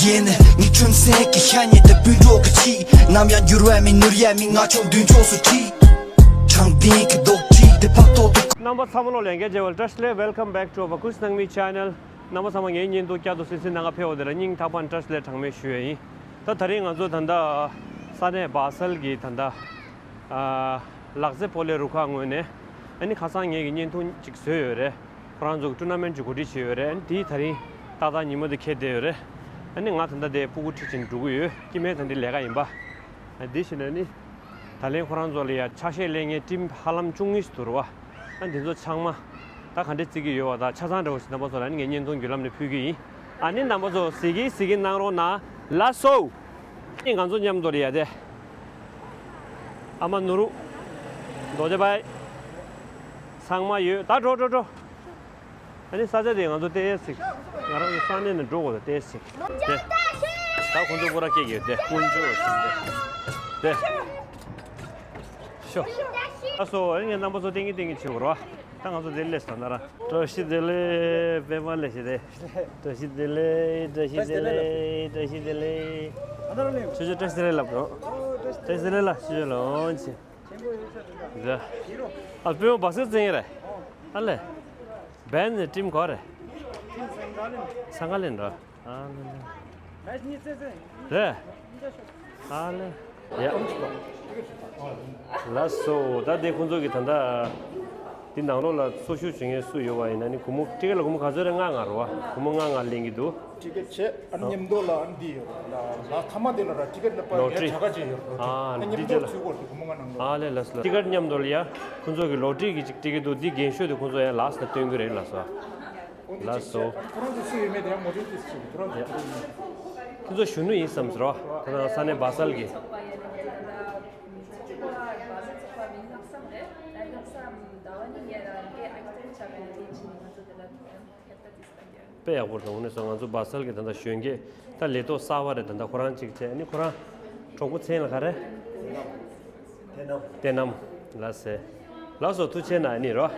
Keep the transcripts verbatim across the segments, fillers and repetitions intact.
ཡིན། ངའི་ཁྲོན་སེང་གི་ཤ་ཉེ་དེ་སྤུན་གྲོགས་ཀྱི་ཆེད། ནམ་ཡང་འགྱུར་བ་མེད་ནོར་ཡ་མེད། ང་ཆོ་མདུན་ཕྱོགས་སུ་ཁྲིད། དྲང་བདེན་གྱི་རྡོག་ཁྲིད་དེ་ཕག་ཏོག་ཏུ། རྣམ་པ་ཚང་མ་ལོ་ལེན་གལ་ཆེ་བ་བཀྲ་ཤིས་བདེ་ལེགས། Welcome back to our Kush Nangmi channel. རྣམ་པ་ཚང་མ་ངའི་བརྙན་ཐུང་བསྐྱར་དུ་གཟིགས་གཟིགས་གནང་ག་ཕེབས་པ་དེ་ལ་སྙིང་ཐག་པ་ནས་བཀྲ་ཤིས་བདེ་ལེགས་གྲངས་མེད་ཞུ་ཡ་ཡིན། ད་ད་རིང་ང་ཚོ་ད་ལྟ་ས་གནས་སྦ་སལ་གྱི་ད་ལྟ་ཨ་ལག་རྩེད་སྤོ་ལོའི་རུ་ཁག་ངོས་ནས་ཨ་ནི་ཁ་སང་ངེད་ཀྱི་བརྙན་ཐུང་ཅིག་བཟོས་ཡོད་རེད། ཁོ་རང་ཚོ་གི་ཊུར་ན་མེན་ཊི་ཅིག་གོ་སྒྲིག་བྱས་ཡོད་རེད། ཨ་ནི་དེའི་ད་རིང་ཏག་ཏག་ཉིན་མོ་དེ་འཁེལ་བསྡད་ཡོད་རེད། ཨ་ནི་ང་ད་ལྟ་དེ་སྤུ་གུ་ཁྲིད་བྱས་འགྲོ་གི་ཡོད། སྐྱེ་དམན་ད་འདི་ལས་ཀ་ཡིན་པ། ཨ་འདི་བྱས་ནས་ནི་ད་ལན་ཁོ་རང་ཚོ་ལ་ཡ་ཕྱག་བཞེས་ལེན་མཁན་ཊིམ་ཧ་ལམ་བཅུ་གཉིས་ཤིག་འདུག་རེད་བ། ཨ་འདི་ཚོ་ཚང་མ་ད་ག་འདྲས་བརྩི་གི་ཡོད་བ། ད་ཆ་ཚང་འདྲ་བོ་ཞིག་རྣམ་པ་ཚོ་ལ་ནི་ངས་བརྙན་ཐུང་བརྒྱུད་ལམ་ནས་ཕུལ་གི་ཡིན། ཨ་ནི་རྣམ་པ་ཚོ་གཟིགས་གི་གཟིགས་གི་གནང་རོགས་གནང་། ལགས་སོ། ཨ་ནི་ང་ཚོ་མཉམ་དུ་ལ་ཡ་དེ། ཨ་མ་ནོར་བུ། རྡོ་རྗེ་བྷའི། ཚང་མ་ཡོད། ད་འགྲོ་འགྲོ་འགྲོ། ཨ་ནི་ས་ཆ་དེ་ང་ཚོ་བལྟས་ཡས་ཅིག་ང་རང་ཚོ་ས་གནས་ནས་འགྲོ་དགོས། ད་བལྟས་ཡས་ཅིག་དེ། ད་ཁོང་ཚོ་སྐོར་ར་སྐྱེལ་གྱི་ཡོད་དེ། ཀུན་སྤྱོད་ཟིན་ཏེ། དེ། ཤོ། ལགས་སོ། ཨ་ནི་ངས་རྣམ་པ་ཚོ་ཏིང་ངེ་ཏིང་ངེ་བྱེད་དགོས་རེད་བ། ད་ང་ཚོ་དེ་སླེབས་སོང་ན་ར། བཀྲ་ཤིས་བདེ་ལེགས། པད་མ་ལེགས་ཤིག་དེ། བཀྲ་ཤིས་བདེ་ལེགས། བཀྲ་ཤིས་བདེ་ལེགས། བཀྲ་ཤིས་བདེ་ལེགས། ཆོས་ཆོས་བཀྲ་ཤིས་བདེ་ལེགས་ལབ་རོགས། བཀྲ་ཤིས་བདེ་ལེགས་ལ་ཆོས་ཆོས་ལོངས་ཆེ། ཨ་སྤོས་མོ་སྦག་སེར་བཙན་ཡིན་རེད། ཨ་ལེ། བན་ནི་ཊིམ་ག་རེ། སང་ག་ལིན་ར། ཨ་ལེ་ལེ། རེད། ཨ་ལེ། ཡ། ལགས་སོ། ད་དེ་ཁོང་ཚོ་གི་ད་ལྟ་འདི་ནང་ལོགས་ལ་འཚོ་བཞུགས་བྱེད་མཁན་སུ་ཡོད་པ་ཡིན་ན་ནི། སྒོར་མོ་ཊི་ཀེ་ཊི་ལ་སྒོར་མོ་ག་ཚོད་རེད། ལྔ་ལྔ་རེད་བ། སྒོར་མོ་ལྔ་ལྔ་ལེན་གྱི་འདུག་ཊི་ཀེ་ཊི་བྱས། ཨ་ནི་ཨ། མཉམ་དུ་ལ་ཨ་ནི་འདི་ཡོད་རེད། ལ་ལ་མཐའ་མ་དེ་ལ་ར་ཊི་ཀེ་ཊི་ལ་པ་ལོ་ཊི་རི། ཡ་བྱ་དགའ་ཅིག་ཡོད་རེད། ལོ་ཊི་རི། ཨ་ཨ་ནི་མཉམ་འདི་དུ་དེ་ལ། ཚུད་དགོས་རེད། སྒོར་མོ་ལྔ་ལྔ་འདུག་ཨ་ལེ་ལགས་སོ། ཊི་ཀེ་ཊི་མཉམ་དུ་ལ་ཡ་ཁོང་ཚོ་གི་ལོ་ཊི་རི་གི་ཅིག་ཊི་ཀེ་ཊི་འདུག་འདི་རྒན་ཤོས་དེ་ཁོང་ཚོ་ཡ་ལགས་སོ་སྟོན་གྱི་རེད་ལགས་སོ། ལགས་སོ། ཁོ་རང་ཚོ་སུ་ཡོད་མེད་དེ་ཡང་ངོ་སྤྲོད་ཏོག་ཙམ་བྱེད་དགོས། ཁོ་རང་ཚོ། ཡ། ཁོ་ཚོ་གཞོན་ནུ་ཡིན་བསམ་ཟེར་བ། ད་ལྟ་ས་གནས་སྦ་སལ་གི། དཔེ་ཡག་པོ་རེད། དངོས་གནས་སོ། ང་ཚོ་སྦ་སལ་གྱི་ད་ལྟ་གཞོན་སྐྱེས་ད་ལས་ཐོག་གསར་པ་རེད། ད་ལྟ་ཁོ་རང་གཅིག་བྱས། ཨ་ནི་ཁོ་རང་གྲོགས་པོ་མཚན་ལ་ག་རེ། བསྟན་ནམ། ལགས་སེ། ལགས་སོ། ཐུགས་རྗེ་གནང་། ཨ་ནི་རོ།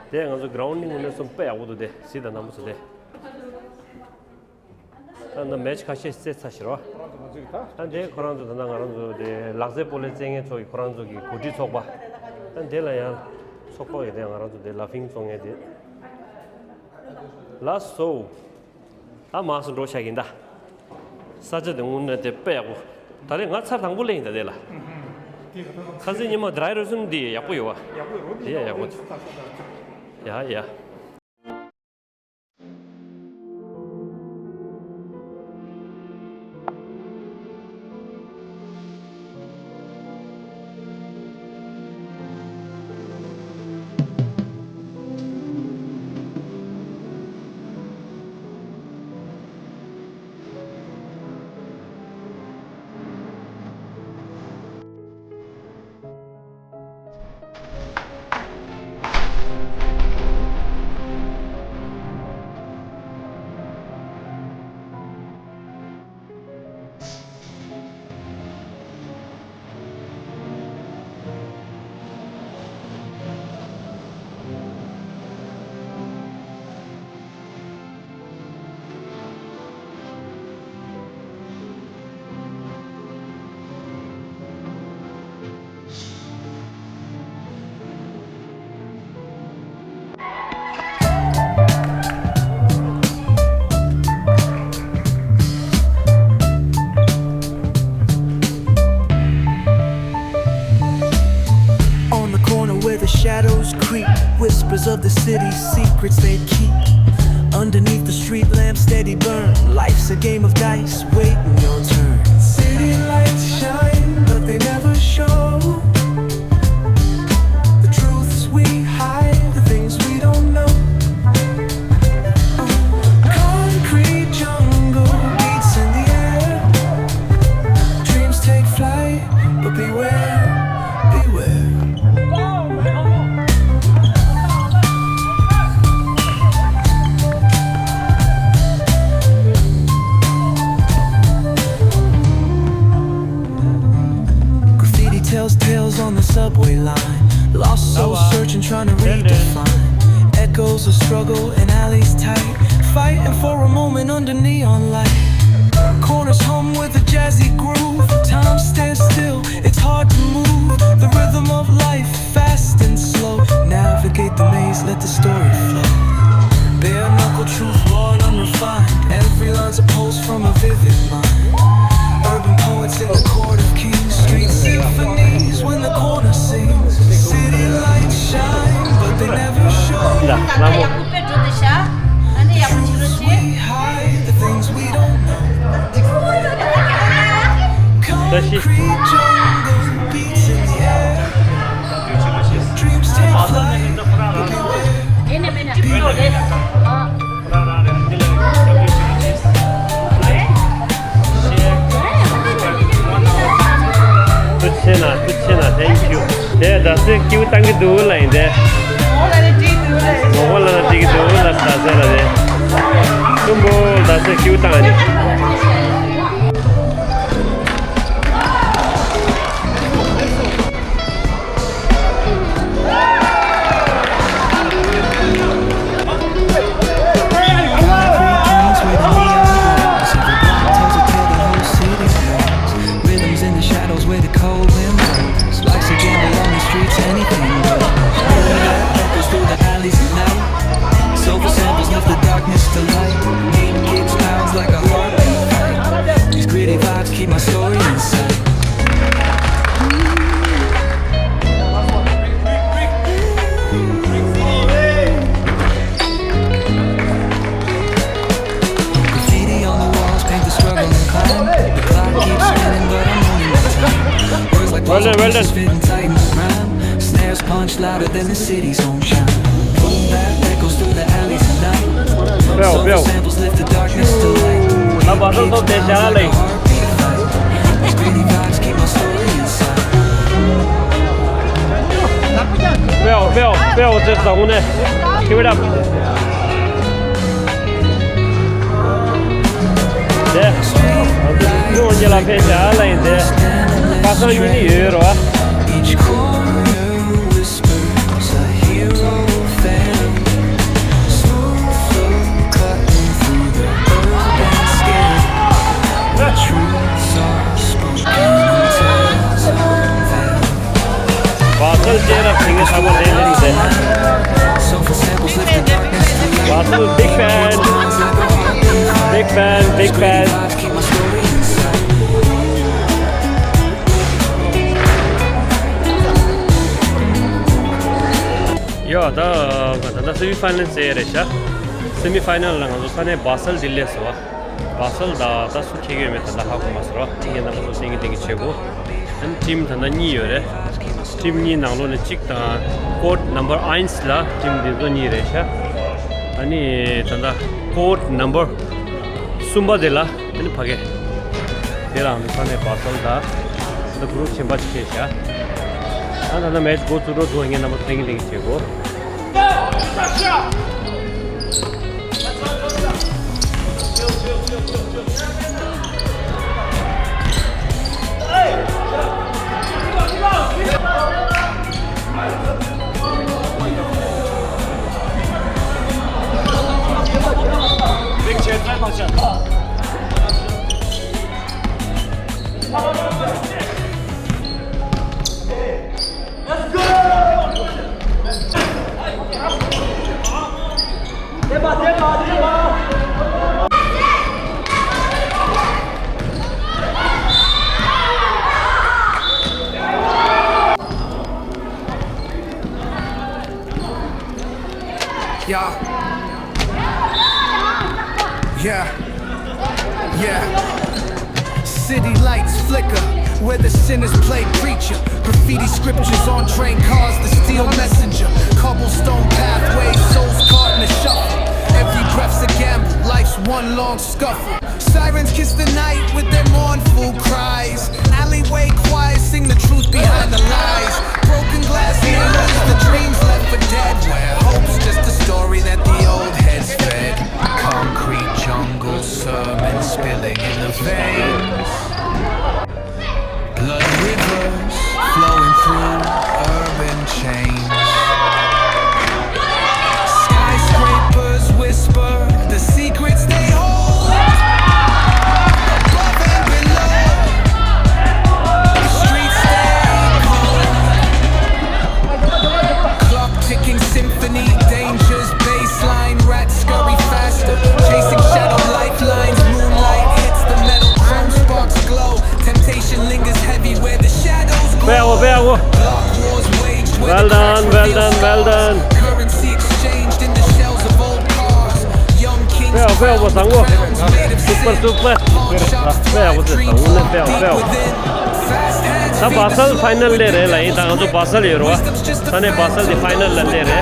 དེ་ང་ཚོ་གྷི་རའུན་ཌི་དངོས་གནས་སོ་དཔེ་ཡག་པོ་འདུག་དེ་གཟིགས་དང་། རྣམ་པ་ཚོ་དེ། ད་ད་མེ་ཆི་ཁ་ཤས་རྩེད་ཚར་ཤག་རོ། ད་དེ་ཁོ་རང་ཚོ་ད་ལྟ་ང་རང་ཚོ་དེ་ལག་རྩེད་སྤོ་ལོ་རྩེད་མཁན་ཚོ་གི་ཁོ་རང་ཚོ་གི་གོ་སྒྲིག་ཚོགས་པ། ད་དེ་ལ་ཡང་ཚོགས་པ་ཡོད་དེ། ང་རང་ཚོ་དེ་ལ་ཕིང་བཙོང་མཁན་དེ། ལགས་སོ། ཨ་མ་སུ་འགྲོ་ཤག་ཡིན་ད། ས་ཆ་དེ་དངོས་གནས་དེ་དཔེ་ཡག་པོ། ད་རེས་ང་ཚར་དང་པོ་སླེབས་ཡིན་ད་དེ་ལ། ཁ་སང་ཉི་མ་ཌི་རའི་རུ་སུམ་འདི་ཡག་པོ་ཡོད་བ། ཡ་ཡག་པོ། ཡ་ཡ། On the corner where the shadows creep, whispers of the city's secrets they keep. Underneath the street lamps steady burn, life's a game of dice, waiting your turn. City lights shine, but they never show the truths we hide, the things we don't know. Concrete jungle beats in the air. Dreams take flight, but beware, beware. Trying to redefine echoes of struggle and alleys tight. Fighting for a moment under neon light. Corners hum with a jazzy groove. Time stands still, it's hard to move. The rhythm of life, fast and slow. Navigate the maze, let the story flow. Bare knuckle truth, raw and unrefined. Every line's a pulse from a vivid mind. Urban poets in the court of kings. Street symphonies when the corner sings. City lights shine, but they never show. ད་ལྟ་ཡག་པོ་དཔེ་འགྲོ་འདི་ཤ། ཨ་ནི་ཡག་པོ་བྱེད་རོགས་བྱེད། We hide the things we don't know. Concrete jungle beats in the air. Dreams take flight, but beware. ཐུགས་རྗེ་ཆེ་ན། ཐུགས་རྗེ་ཆེ་ན། Thank you. དེ་ད་སེ་ཀིའུ་བཏང་གི་འདུག་ལ་ཡིན་དེ། ངོ་བོ་ལ་ན་དེ་གི་འདུག་ལ་ད་སེ་ལ་དེ། གསུམ་པོ་ད་སེ་ཀིའུ་བཏང་ནི། Rhythms in the shadows where the cold wind blows. Life's a gamble on the streets, anything goes. Echoes through the alleys at night. Soulful samples lift the darkness to light. Beat keeps pounds like a heartbeat fight. These gritty vibes keep my story inside. Graffiti on the walls paint the struggle and climb. The clock keeps spinning, but I'm owning my time. Words like Well done, well done. Fitting tight in the rhyme. Snares punch louder than the city's own chime. Boom bap echoes through the alleys at night. Bell, bell. Samples lift the darkness to light. ལ་བ་སོ་སོ་དེ་བྱ་ལེ། Pretty vibes keep my story inside. Bell, bell, bell, just the one. Give it up. དེ། ང་ཚོ་ཉི་ལ་ཕན་བྱ་ལ་ཡིན་དེ། པ་སངས་ཡུལ་ནི་ཡོད་རོ། Each corner whispers a hero fan. Slow flow cutting through the urban skin. The truths are spoken in tales unveiled. བ་སལ་ཅེ་རབ་སིང་ངེ་ས་མོ་ལེན་ལེན་ཏེ། བ་སལ་big fan, big fan, big fan. ཡ་ད་ད་ད་སེ་མི་ཕའི་ནལ་ཟེར་རེད་ཤག་སེ་མི་ཕའི་ནལ་ལ་ང་ཚོ་ས་གནས་བ་སལ་འདི་སླེབས་སོང་བ། བ་སལ་ད་ད་སུ་ཁྱེད་ཡོད་མེད་ད་ད་ཧ་གོ་མ་སོང་བ། ཁྱེད་ཀྱི་རྣམ་པ་ཚོ་བསྟན་གྱི་བསྟན་གྱི་བྱེད་དགོས། ཨ་ནི་ཊིམ་ད་ལྟ་གཉིས་ཡོད་རེད། ཊིམ་གཉིས་ནང་ལོགས་ནས་གཅིག་དང་ཀོར་ཊི་ནམ་བར་ཨེན་ལ་ཊིམ་འདི་ཚོ་གཉིས་རེད་ཤག་ཨ་ནི་ད་ལྟ་ཀོར་ཊི་ནམ་བར་གསུམ་པ་དེ་ལ་ཨ་ནི་ཕ་གི་དེ་རང་ས་གནས་བ་སལ་ད་ད་གུ་རུབ་ཆེན་པ་ཅིག་ཁེལ་ཤག་ཨ་ད་ལྟ་མེ་ཆི་འགོ་བཙུགས་འགྲོ་འདུག་ངས་རྣམ་པ་ཚོ་བསྟན་གྱི་བསྟན་གྱི་བྱེད་དགོས། Yeah. Yeah. Yeah. City lights flicker where the sinners play preacher. Graffiti scriptures on train cars, the steel messenger. Cobblestone pathways, souls caught in the shuffle. Every breath's a gamble, life's one long scuffle. Sirens kiss the night with their mournful cries. Alleyway choirs sing the truth behind the lies. Broken glass mirrors the dreams left for dead. Where hope's just a story that the old heads fed. Concrete jungle sermon spilling in the veins. Blood rivers flowing through urban chains. Well done, well done, well done. དཔེ་ཡག་པོ་བཟང་པོ། Super, super. དཔེ་ཡག་པོ་ཚེ་བཟང་པོ་ནས་དཔེ་ཡག་དཔེ་ཡག་ད་བ་སལ་ཕའི་ནལ་སླེབས་རེད་ལ་ཡིན། ད་ང་ཚོ་བ་སལ་ཡོད་རེད་བ། ས་གནས་བ་སལ་དེ་ཕའི་ནལ་ལ་སླེབས་རེད།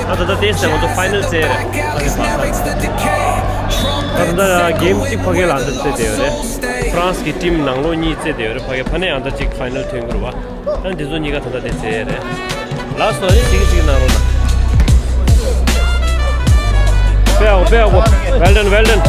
ད་ད་ལྟ་དེ་ཚེ་ང་ཚོ་ཕའི་ནལ་རྩེ་རེད། ས་གནས་བ་སལ། ད་ད་ལྟ་གེམ་གཅིག་ཕ་གི་ལ་ད་རྩེ་དེ་ཡོད་རེད། ཧྥ་རན་སི་གི་ཊིམ་ནང་ལོགས་གཉིས་རྩེ་དེ་ཡོད་རེད། ཕ་གི་ཕ་ནས་ཡང་ད་གཅིག་ཕའི་ནལ་ཐོན་གི་རེད་བ། ཨ་འདི་ཚོ་གཉིས་ཀ་ད་ལྟ་དེ་རྩེ་རེད། ལགས་སོ། ཨ་ནི་གཅིག་གཅིག་གནང་རོགས་གནང་། དཔེ་ཡག་པོ། དཔེ་ཡག་པོ། Well done, well done.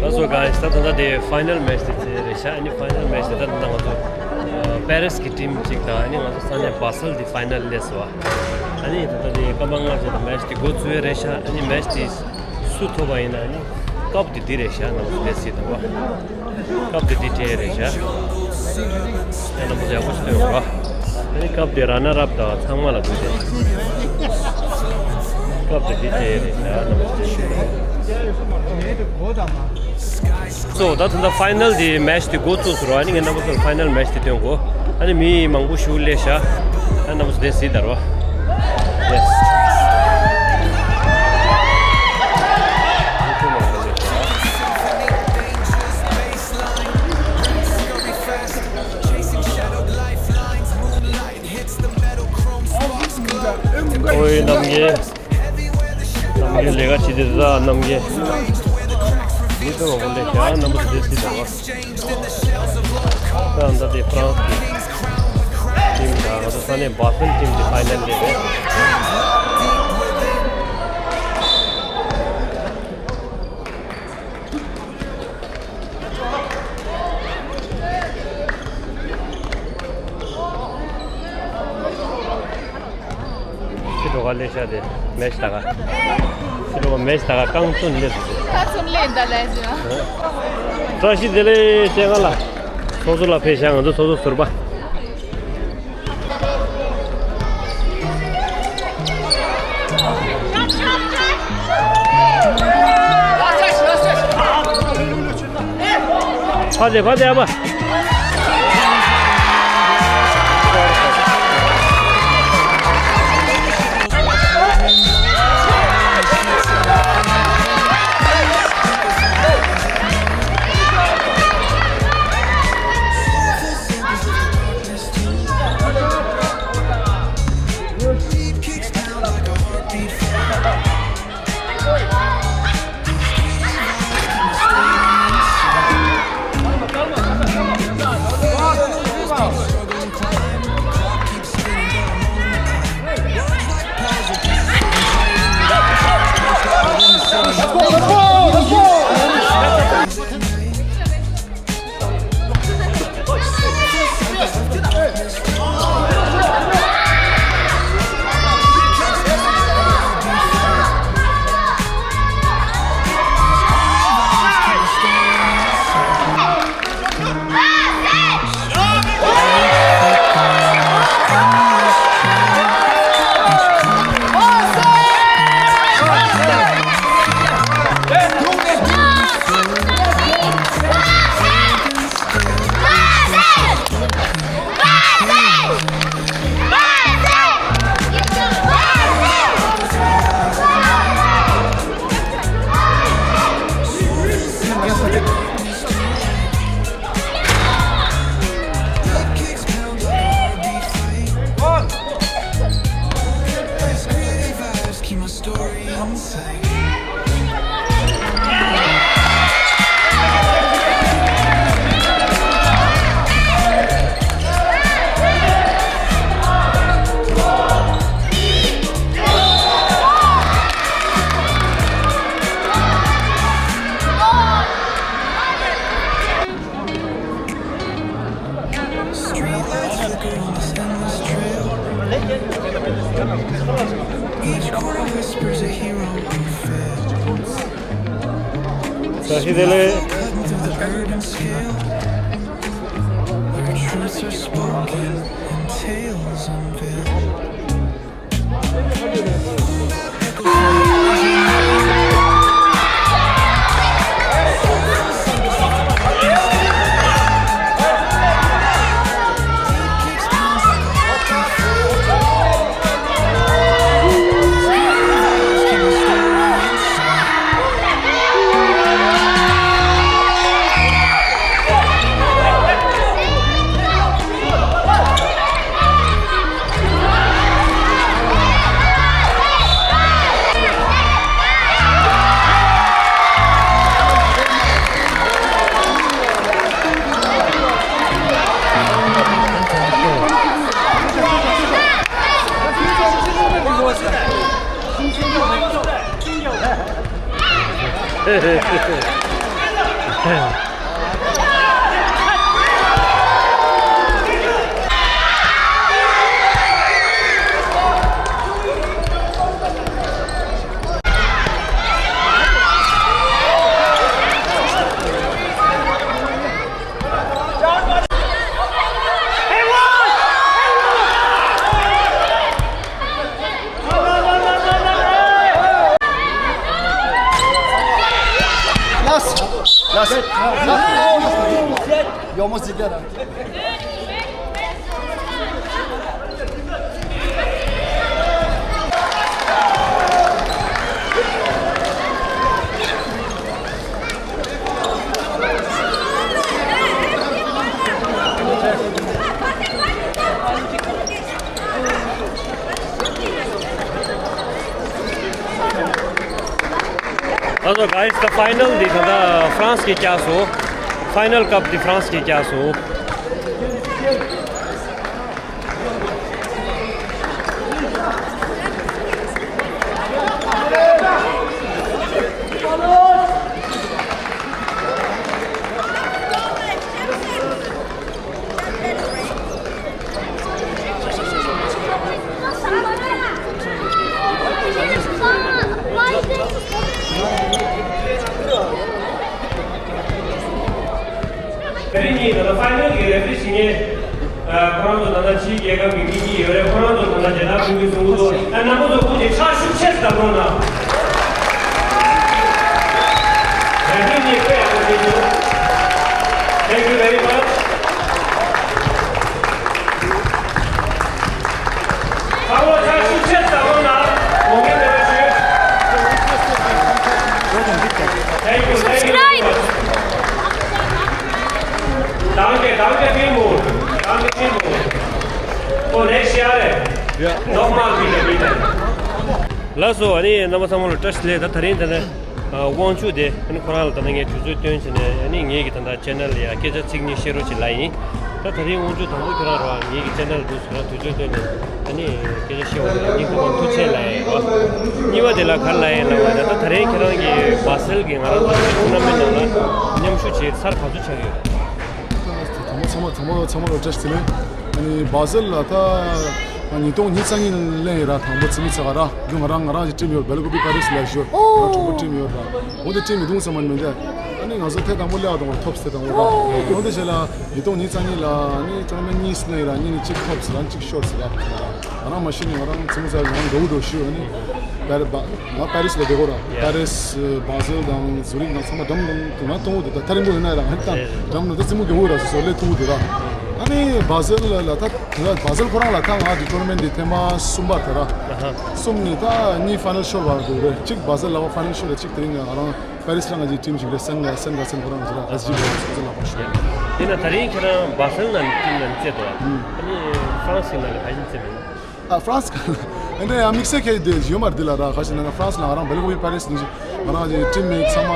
ལགས་སོ་guys, ད་ད་ལྟ་དེ་ཕའི་ནལ་མེ་ཆི་དེ་རེད་ཤག་ཨ་ནི་ཕའི་ནལ་མེ་ཆི་དེ་ད་ད་ལྟ་ང་ཚོ་ཨ་པེ་རིས་ཀྱི་ཊིམ་གཅིག་དང་། ཨ་ནི་ང་ཚོ་ས་གནས་བ་སལ་དེ་ཕའི་ནལ་སླེབས་སོང་བ། ཨ་ནི་ད་ལྟ་དེ་སྐར་མ་ལྔ་ཙམ་ལ་མེ་ཆི་དེ་འགོ་ཚུགས་ཡས་རེད་ཤག་ཨ་ནི་མེ་ཆི་དེ་སུ་ཐོབ་པ་ཡིན་ན། ཨ་ནི་ཀབ་དེ་འདི་རེད་ཤག་ནང་སླེབས་སྲིད་འདུག་བ། ཀབ་དེ་འདི་སྤྲད་རེད་ཤག་ཨ་ནི་རྣམ་པ་ཚོ་ཡག་པོ་ཞིག་ཐོན་ཡོང་རོགས། ཨ་ནི་ཀབ་དེ་ར་ནར་ཨབ་དང་ཚང་མ་ལ་འདུག་སྟེ། ཀབ་དེ་འདི་སྤྲད་རེད་ཤག་ཨ་ནི་རྣམ་པ་ཚོ་ཡག་པོ་ཞིག་ཐོན་ཡོང་རོགས། སོ་ད་ད་ལྟ་ཕའི་ནལ་དེ་མེ་ཆི་དེ་འགོ་བཙུགས་སོང་ར། ཨ་ནི་ངས་རྣམ་པ་ཚོར་ཕའི་ནལ་མེ་ཆི་དེ་སྟོན་གོ་ཨ་ནི་མི་མང་པོ་ཞིག་སླེབས་ཤག་ཨ་ནི་རྣམ་པ་ཚོ་དེ་གཟིགས་དང་རོགས། Yes. ཨོའི་རྣམ་རྒྱལ། རྣམ་རྒྱལ་ལས་ཀ་བྱེད་དེ་ཟ་རྣམ་རྒྱལ། མི་ཚང་མ་འོང་ལས་ཀྱང་རྣམ་པ་དེ་སྲིད་དང་། ད་ད་དེ་ཧྥ་རན་སི་ཊིམ་དང་ང་ཚོ་ས་གནས་བ་སལ་ཊིམ་དེ་ཕའི་ནལ་ལས་རེད། ཕྱི་དྲོ་ག་ལས་ཤ་དེ་མེ་ཆི་ད་ག་ཕྱི་དྲོ་མེ་ཆི་ད་ག་རྐང་ཚུན་ལས་སུ་དེ། ཁ་ཚུན་ལས་ད་ལས་ཟེར། བཀྲ་ཤིས་བདེ་ལེགས་ཅན་ང་ལ། ཚོགས་གཙོ་ལ་ཕེབས་ཤག་ང་ཚོ་ཚོགས་གཙོ་ཟུར་པ། ཕ་དེ་ཕ་དེ་ཨ་ཕ། Así dele. Last, last, last. You almost did that. Also, guys, the final འདི་ད་ལྟ་ཧྥ་རན་སི་གིས་བཀྱགས་སོང་། Final Cup འདི་ཧྥ་རན་སི་གིས་བཀྱགས་སོང་། དེ་རིང་གི་ད་ལྟ་ཕའི་ནལ་གྱི་རེ་ཕི་རི་བྱེད་མཁན། ཨ། ཁོ་རང་ཚོ་ད་ལྟ་ཕྱིའི་རྒྱལ་ཁབ་ཀྱི་མི་གཉིས་ཡོད་རེད། ཁོ་རང་ཚོ་ད་ལྟ་རྒྱལ་དར་ཕུལ་གྱི་སོང་ཚོ། ཨ། རྣམ་པ་ཚོ་ཁོང་གི་ཕྱག་ཤུགས་ཆེ་ཙམ་གནང་ན། རེ་ཕི་རི་གཉིས་དཔེ་ཡག་པོ་བྱས་བྱུང་། Thank you very much. ཁ་བོ་ཆ་ཤུགས་ཆེ་ཙམ་ལ་ངོ་རྒོལ་མེད་པ་ཞུ། Thank you, thank you very much. Danke, danke vielmals. Danke vielmals. So, next Jahre. Ja. Nochmal bitte, bitte. ལགས་སོ། ཨ་ནི་རྣམ་པ་ཚང་མ་ལ་བཀྲ་ཤིས་བདེ་ལེགས། ད་ད་རིང་ད་ནི། ཨ། དབང་ཕྱུག་དེ་ཨ་ནི་ཁོ་རང་ལ་ད་ནི་ངས་དུས་ཚོད་བཏོན་བྱས་ནས། ཨ་ནི་ངེད་ཀྱི་ད་ལྟ་ཆེ་ནལ་ལ་ཡ་སྐད་ཆ་ཚིག་གཉིས་བཤད་རོགས་བྱེད་ལབ་ཡིན། ད་ད་རིང་དབང་ཕྱུག་དང་པོ་ཁྱེད་རང་རེད་བ། ངེད་ཀྱི་ཆེ་ནལ་འདུག་ཟེར་ན་དུས་ཚོད་བཏོན་ནས་ཨ་ནི་སྐད་ཆ་བཤད་འོང་ལ་སྙིང་ཐག་པ་ཐུགས་རྗེ་ཆེ་ལབ་ཡ་ཡིན་རོ། གཉིས་པ་དེ་ལ་ག་རེ་ལབ་ཡིན་ལབ་པ་ཡིན་ན། ད་ད་རིང་ཁྱེད་རང་གིས་བྷ་སེལ་གྱི་ང་རང་ཚོ་ཊུར་ན་མེན་ཊི་ནང་ལ་མཉམ་ཞུགས་བྱས་ཚར་ག་ཚོད་ཆགས་ཡོད་རེད། དང་པོ་ཚང་མ་ཚང་མ་ཚང་མ་ལ་བཀྲ་ཤིས་བདེ་ལེགས། ཨ་ནི་བྷ་སེལ་ལ་ད་ཉིས་སྟོང་ཉི་ཤུ་རྩ་གཉིས་ལ་སླེབས་ཡིན་ར། དང་པོ་རྩིས་མེད་ཚེ་ག་ར། རྒྱུ་ང་རང་ང་རང་གི་ཊིམ་ཡོད། སྦེལ་ཀོབ་པི་པེ་རེ་སི་ལ་ཞུ། ང་གྲོགས་པོ་ཊིམ་ཡོད་ར། འོ་དེ་ཊིམ་མི་འདུག་བསམ་པ་མི་འདུག་ཨ་ནི་ང་ཚོ་ཐད་དང་པོ་སླེབས་པ་དང་པོ་ཐོབ་སྟེ་དང་པོ་ར། འོ་དེ་བྱས་ལ་ཉིས་སྟོང་ཉི་ཤུ་རྩ་གཉིས་ལ་ཨ་ནི་ཊུར་ན་མེན་ཊི་གཉིས་སླེབས་ཡིན་ར། གཉིས་ནས་གཅིག་ཐོབ་ཟེར་ར། གཅིག་ཤོར་ཟེར་ར། ང་རང་མ་ཤི་ནས་ང་རང་རྩིས་མེད་ཚེ་ང་རང་འགྲོ་འགྲོ་ཞུ། ཨ་ནི་པེ་རི་སི་ང་པེ་རི་སི་ལ་བསྡད་ཀྱི་ཡོད་ར། པེ་རི་སི། བྷ་སེལ་དང་ཛུ་རིག་དང་ཚང་མ་འགྲམ་འགྲམ་དུ་ང་མཐོང་གི་འདུག་ད་ཐག་རིང་པོ་ཡིན་ན་ར། ང་ད་རེད་རེད། འགྲམ་འགྲམ་ད་རྩེད་མོ་རྒྱག་གི་ཡོད་ར། སོ་སོ་སླེབས་ཐུབ་ཀྱི་འདུག་ར། ཨ་ནི་བྷ་སེལ་ལ་ད་ད་བྷ་སེལ་ཁོ་རང་ལ་ད་ང་འདི་ཊུར་ན་མེན་ཊི་འདི་ཐེངས་མ་གསུམ་པ་དེ་ར། ཨ་ཧ། གསུམ་ནས་ད་གཉིས་ཕའི་ནལ་ཤོར་བ་འདུག་རེད། གཅིག་བྷ་སེལ་ལ་ཕའི་ནལ་ཤོར་རེད། གཅིག་དེ་རིང་ང་རང་པེ་རི་སི་ལ་ང་གི་ཊིམ་ཞིག་རེད། སན་སན་ག་སན་ཁོ་རང་ང་ཚོ་ར། ཨེ་སི་ཇི་བྷ་སེལ་ལ་ཕའི་ཤོར། དེ་ན་ད་རིང་ཁྱེད་རང་བྷ་སེལ་ནང་ཊིམ་ནང་རྩེད་དོ། ཨ་ནི་ཧྥ་རན་སི་ནང་ལ་ག་ཞིག་རྩེད་མེད་ན། ཨ། ཧྥ་རན་སི་ག་ཨ་འདྲ་ཡང་དམིགས་བསལ་ཁྱད་དེ་ཡོད་མ་རེད། འདི་ལ་ར་ག་ཞིག་ན་ཧྥ་རན་སི་ལ་ང་རང་སྦེལ་ཀོབ་པི་པེ་རེ་སི་ནང་བཞིན་ང་རང་གི་ཊིམ་མེ་ཊི་ཚང་མ་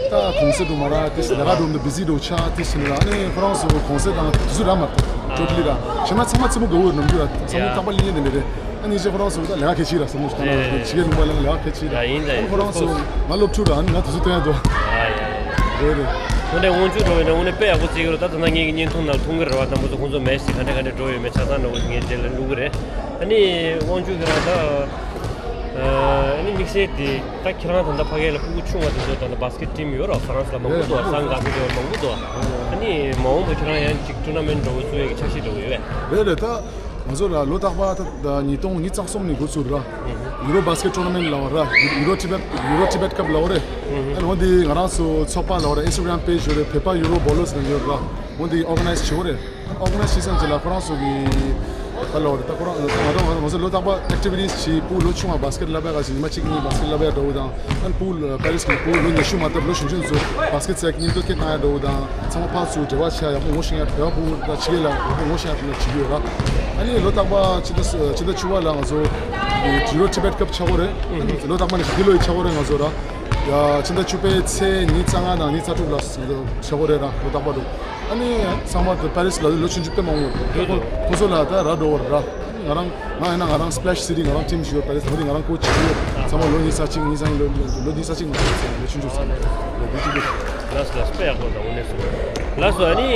ད་གུང་སེང་འདུག་མ་ར། དེ་ལས་ཀ་འགྲོ་འདུག་བི་ཟི་འགྲོ་ཆགས་དེ་བྱས་ནས་ར། ཨ་ནི་ཁོ་རང་ཚོ་གུང་སེང་དང་དུས་ཚོད་རག་མ་ཐུབ། ཊོ་ཊལ་ལི་ར། གཞན་མ་ཚང་མ་རྩེད་མོ་དགའ་བོ་ནམ་རྒྱུན་ར། བསམ་བློ་ཡ་བཏང་པ་ལེན་ཡས་དེ་འདྲ་རེད། ཨ་ནི་རྗེས་ཁོ་རང་ཚོ་ད་ལས་ཀ་གལ་ཆེ་ར། བསམ་བློ་བཏང་ན་ཕྱི་རྒྱལ་ལུང་པ་ལ་ལས་ཀ་གལ་ཆེ་ར། ཡིན་ད་ཨ་ནི་ཁོ་རང་ཚོ་ང་སློབ་ཕྲུག་ར། ཨ་ནི་ང་དུས་ཚོད་བཏོན་ཡ་འདུག་ཨ་ཡ་ཡ། རེད་རེད། དངོས་གནས་དབང་ཕྱུག་འགྲོ་བའི་ནང་དངོས་གནས་དཔེ་ཡག་པོ་རྩེ་གི་རེད། ད་ད་ལྟ་ངེད་ཀྱི་བརྙན་ཐུང་ནང་མཐོང་གི་རེད་བ། དང་པོ་ཚོ་ཁོང་ཚོ་མེ་ཆི་ག་འདྲ་ག་འདྲ་འགྲོ་ཡོད་མེད་ཆ་ཚང་འདྲ་བོ་ངས་རྗེས་ལ་བླུག་གི་རེད། ཨ་ནི་དབང་ཕྱུག་ཁྱེད་རང་ད་ ཨ་ནི་དམིགས་བསལ་དེ་ད་ཁྱེད་རང་ད་ལྟ་ཕ་གི་ལ་སྤུ་གུ་ཆུང་བ་དེ་ཚོ་ད་ལྟ་བཱ་སི་ཀེཊ་ཊིམ་ཡོད་རོགས། ཧྥ་རན་སི་ལ་མང་པོ་འདུག་ཧྥ་རན་སི་ག་ཚོད་ཡོད་མང་པོ་འདུག་ཨ་ནི་མ་འོངས་པ་ཁྱེད་རང་ཡང་ཅིག་ཊུར་ན་མེན་ཊི་འདྲ་བོ་བཙུགས་ཡས་ཀྱི་འཆར་གཞི་འདྲ་བོ་ཡོད་པས། རེད་རེད། ད་ང་ཚོ་ལ་ལོ་རྟག་པར་ད་ཉིས་སྟོང་ཉི་ཤུ་རྩ་གསུམ་ནས་འགོ་ཚུགས་ར། ཡུ་རོ་བཱ་སི་ཀེཊ་ཊུར་ན་མེན་ཊི་ལབ་པ་ར། ཡུ་རོ་ཊི་བེཊ་ཡུ་རོ་ཊི་བེཊ་ཁབ་ལབ་པ་རེད། ཨ་ནི་འོ་འདི་ང་རང་ཚོ་ཚོགས་པ་ལབ་པ་ར། ཨིན་སི་ཊ་གྷི་རམ་པེ་ཇི་ཡོད་རེད། བོད་པ་ཡུ་རོ་བོ་ལོ་ཟེར་ཡོད་ར། འོ་འདི་ཨོར་ག་ནའི་ཛི་བྱེད་དགོས་རེད། ཨོར་ག་ནའི་ཛི་བྱེད་ཙམ་ཅིག་ལ་ཁོ་རང་ཚོ་གི་ད་ལབ་པ་རེད། ད་ཁོ་རང་ང་རང་ང་ཚོ་ལོ་རྟག་པར་ཨེག་ཊི་བི་ཊི་སི་བྱེད། སྤུ་གུ་ལོ་ཆུང་བ་བཱ་སི་ཀེཊ་ལབ་པ་ག་ཞིག་ཉི་མ་གཅིག་གཉིས་བཱ་སི་ཀེཊ་ལབ་པ་འདྲ་བོ་དང་། ཨ་ནི་སྤུ་གུ་པེ་རི་སི་གི་སྤུ་གུ་ལོ་ཉི་ཤུ་མ་ཐེབས་ལོ་གཞོན་གཞོན་ཚོ་བཱ་སི་ཀེཊ་རྩེད་མཉམ་དུ་སྐད་བཏང་ཡ་འདྲ་བོ་དང་། ཚང་མ་ཕར་ཚུར་འབྲེལ་བ་བྱེད་ཡག་པོ་ངོ་ཤེས་ཡ། བོད་པ་སྤུ་གུ་དང་ཕྱི་རྒྱལ་ལ་བོད་པ་ངོ་ཤེས་ཡ་ཕྱིན་ན་བྱེད་ཀྱི་ཡོད་ར། ཨ་ནི་ལོ་རྟག་པར་ཕྱི་ཟླ་ཕྱི་ཟླ་བཅུ་པ་ལ་ང་ཚོ་ཡུ་རོ་ཊི་བེཊ་ཁབ་ཆགས་ཀྱི་རེད། ཨ་ནི་ལོ་རྟག་པར་ནི་འདི་ལོ་ཡི་ཆགས་ཀྱི་རེད། ང་ཚོ་ར་ཡ་ཕྱི་ཟླ་བཅུ་པའི་ཚེས་ཉི་ཤུ་རྩ་ལྔ་དང་ཉི་ཤུ་རྩ་དྲུག་ལ་ང་ཚོ་ཆགས་ཀྱི་རེད་ར། ལོ་རྟག་པར་འདུག་ཨ་ནི་ཚང་མ་དེ་པེ་རི་སི་ལ་ལོ་ཆུང་ཆུང་དཔེ་མང་པོ་ཡོད། ཁོ་ཁོ་ཚོ་ལ་ད་ར་འགྲོ་བར་ར། ང་རང་ང་ཡིན་ན་ང་རང་སི་པི་ལེ་ཤི་སི་ཊི་ང་རང་ཊིམ་ཞིག་ཡོད། པེ་རི་སི་ལ་འོ་འདི་ང་རང་ཀོ་ཆི་ཡོད། ཚང་མ་ལོ་ཉི་ཤུ་རྩ་གཅིག་ཉི་ཤུ་རྩ་གཉིས་ལོ་ལོ་ལོ་ཉི་ཤུ་རྩ་གཅིག་ང་ཚོ་ཡོད་ཚེ་ལོ་ཆུང་ཆུང་ཚང་མ་ལོ་རྒྱུས་ཅིག་ཡོད། ལགས་སོ་ལགས་སོ། དཔེ་ཡག་པོ་དང་དངོས་གནས་སུ། ལགས་སོ། ཨ་ནི་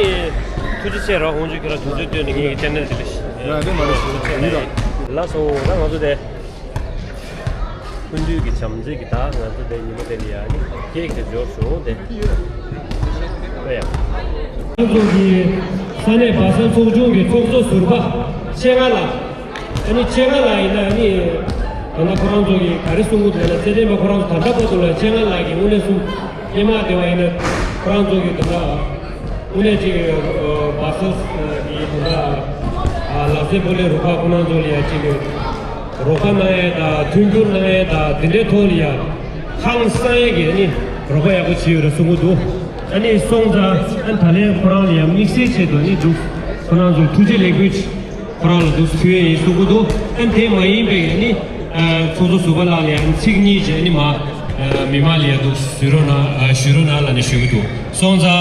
ཐུགས་རྗེ་ཆེ་ར། དབང་ཕྱུག་ཁྱེད་རང་དུས་ཚོད་བཏོན་ནས་ངེད་ཀྱི་ཆེ་ནལ་འདི་ལ་ཞིག་ཡ་ནི་མ་རེད་ཞུ་ཡིན་ད། ལགས་སོ། ད་ང་ཚོ་དེ། སྐུ་མདུན་གྱི་བྱམས་བརྩེ་གི་ད་ང་ཚོ་དེ་ཉིན་མོ་དེ་ལ་ཡ་ནི་ཀེག་དེ་འབྱོར་བྱུང་དེ། ཨེ་ཡ། ང་ཚོ་གི་ས་གནས་བ་སལ་ཚོགས་ཆུང་གི་ཚོགས་གཙོ་ཟུར་པ་ཆེ་ང་ལགས། ཨ་ནི་ཆེ་ང་ལགས་ཡིན་ན་ཨ་ནི་ད་ལྟ་ཁོ་རང་ཚོ་གི་ག་རེ་གསུང་གི་འདུག་ལ། རྩེད་འགྲན་པ་ཁོ་རང་ཚོ་ད་ལྟ་བར་དུ་ལ་ཆེ་ང་ལགས་ཀྱི་དངོས་གནས་གསུང་སྙེ་མ་དེ་བ་ཡིན་ན་ཁོ་རང་ཚོ་གི་ད་ལྟ་དངོས་གནས་ཅིག་བ་སལ་གི་ད་ལྟ་ལག་རྩེད་སྤོ་ལོའི་རུ་ཁག་ཁོ་རང་ཚོ་ལ་ཡ་ཅིག་རོགས་པ་གནང་ཡས་དང་མཐུན་འགྱུར་གནང་ཡས་དང་དེ་འདྲའི་ཐོག་ལ་ཡ་ཧང་སང་ཡས་ཀྱི་ཨ་ནི་རོགས་པ་ཡག་པོ་བྱས་ཡོད་རེད་གསུང་གི་འདུག་ཨ་ནི་སོང་ཙང་ཨ་ད་ལན་ཁོ་རང་ལ་ཡ་དམིགས་བསལ་ཆེད་དུ་ཨ་ནི་འདུག་ཁོ་རང་ཚོར་ཐུགས་རྗེ་ལེགས་འབུལ་ཁོ་རང་ལ་འདུག་ཕུལ་ཡས་ཡིན་གསུང་གི་འདུག་ཨ་ནི་དེ་མ་ཡིན་པའི་ཨ་ནི་ཚོགས་གཙོ་ཟུར་པ་ལགས་ལ་ཡ་ཚིག་གཉིས་ཅིག་ཨ་ནི་མ་མི་མང་ལ་ཡ་འདུག་ཞུ་རོགས་གནང་ཞུ་རོགས་གནང་ལབ་ནས་ཞུ་གི་འདུག་སོང་ཙང་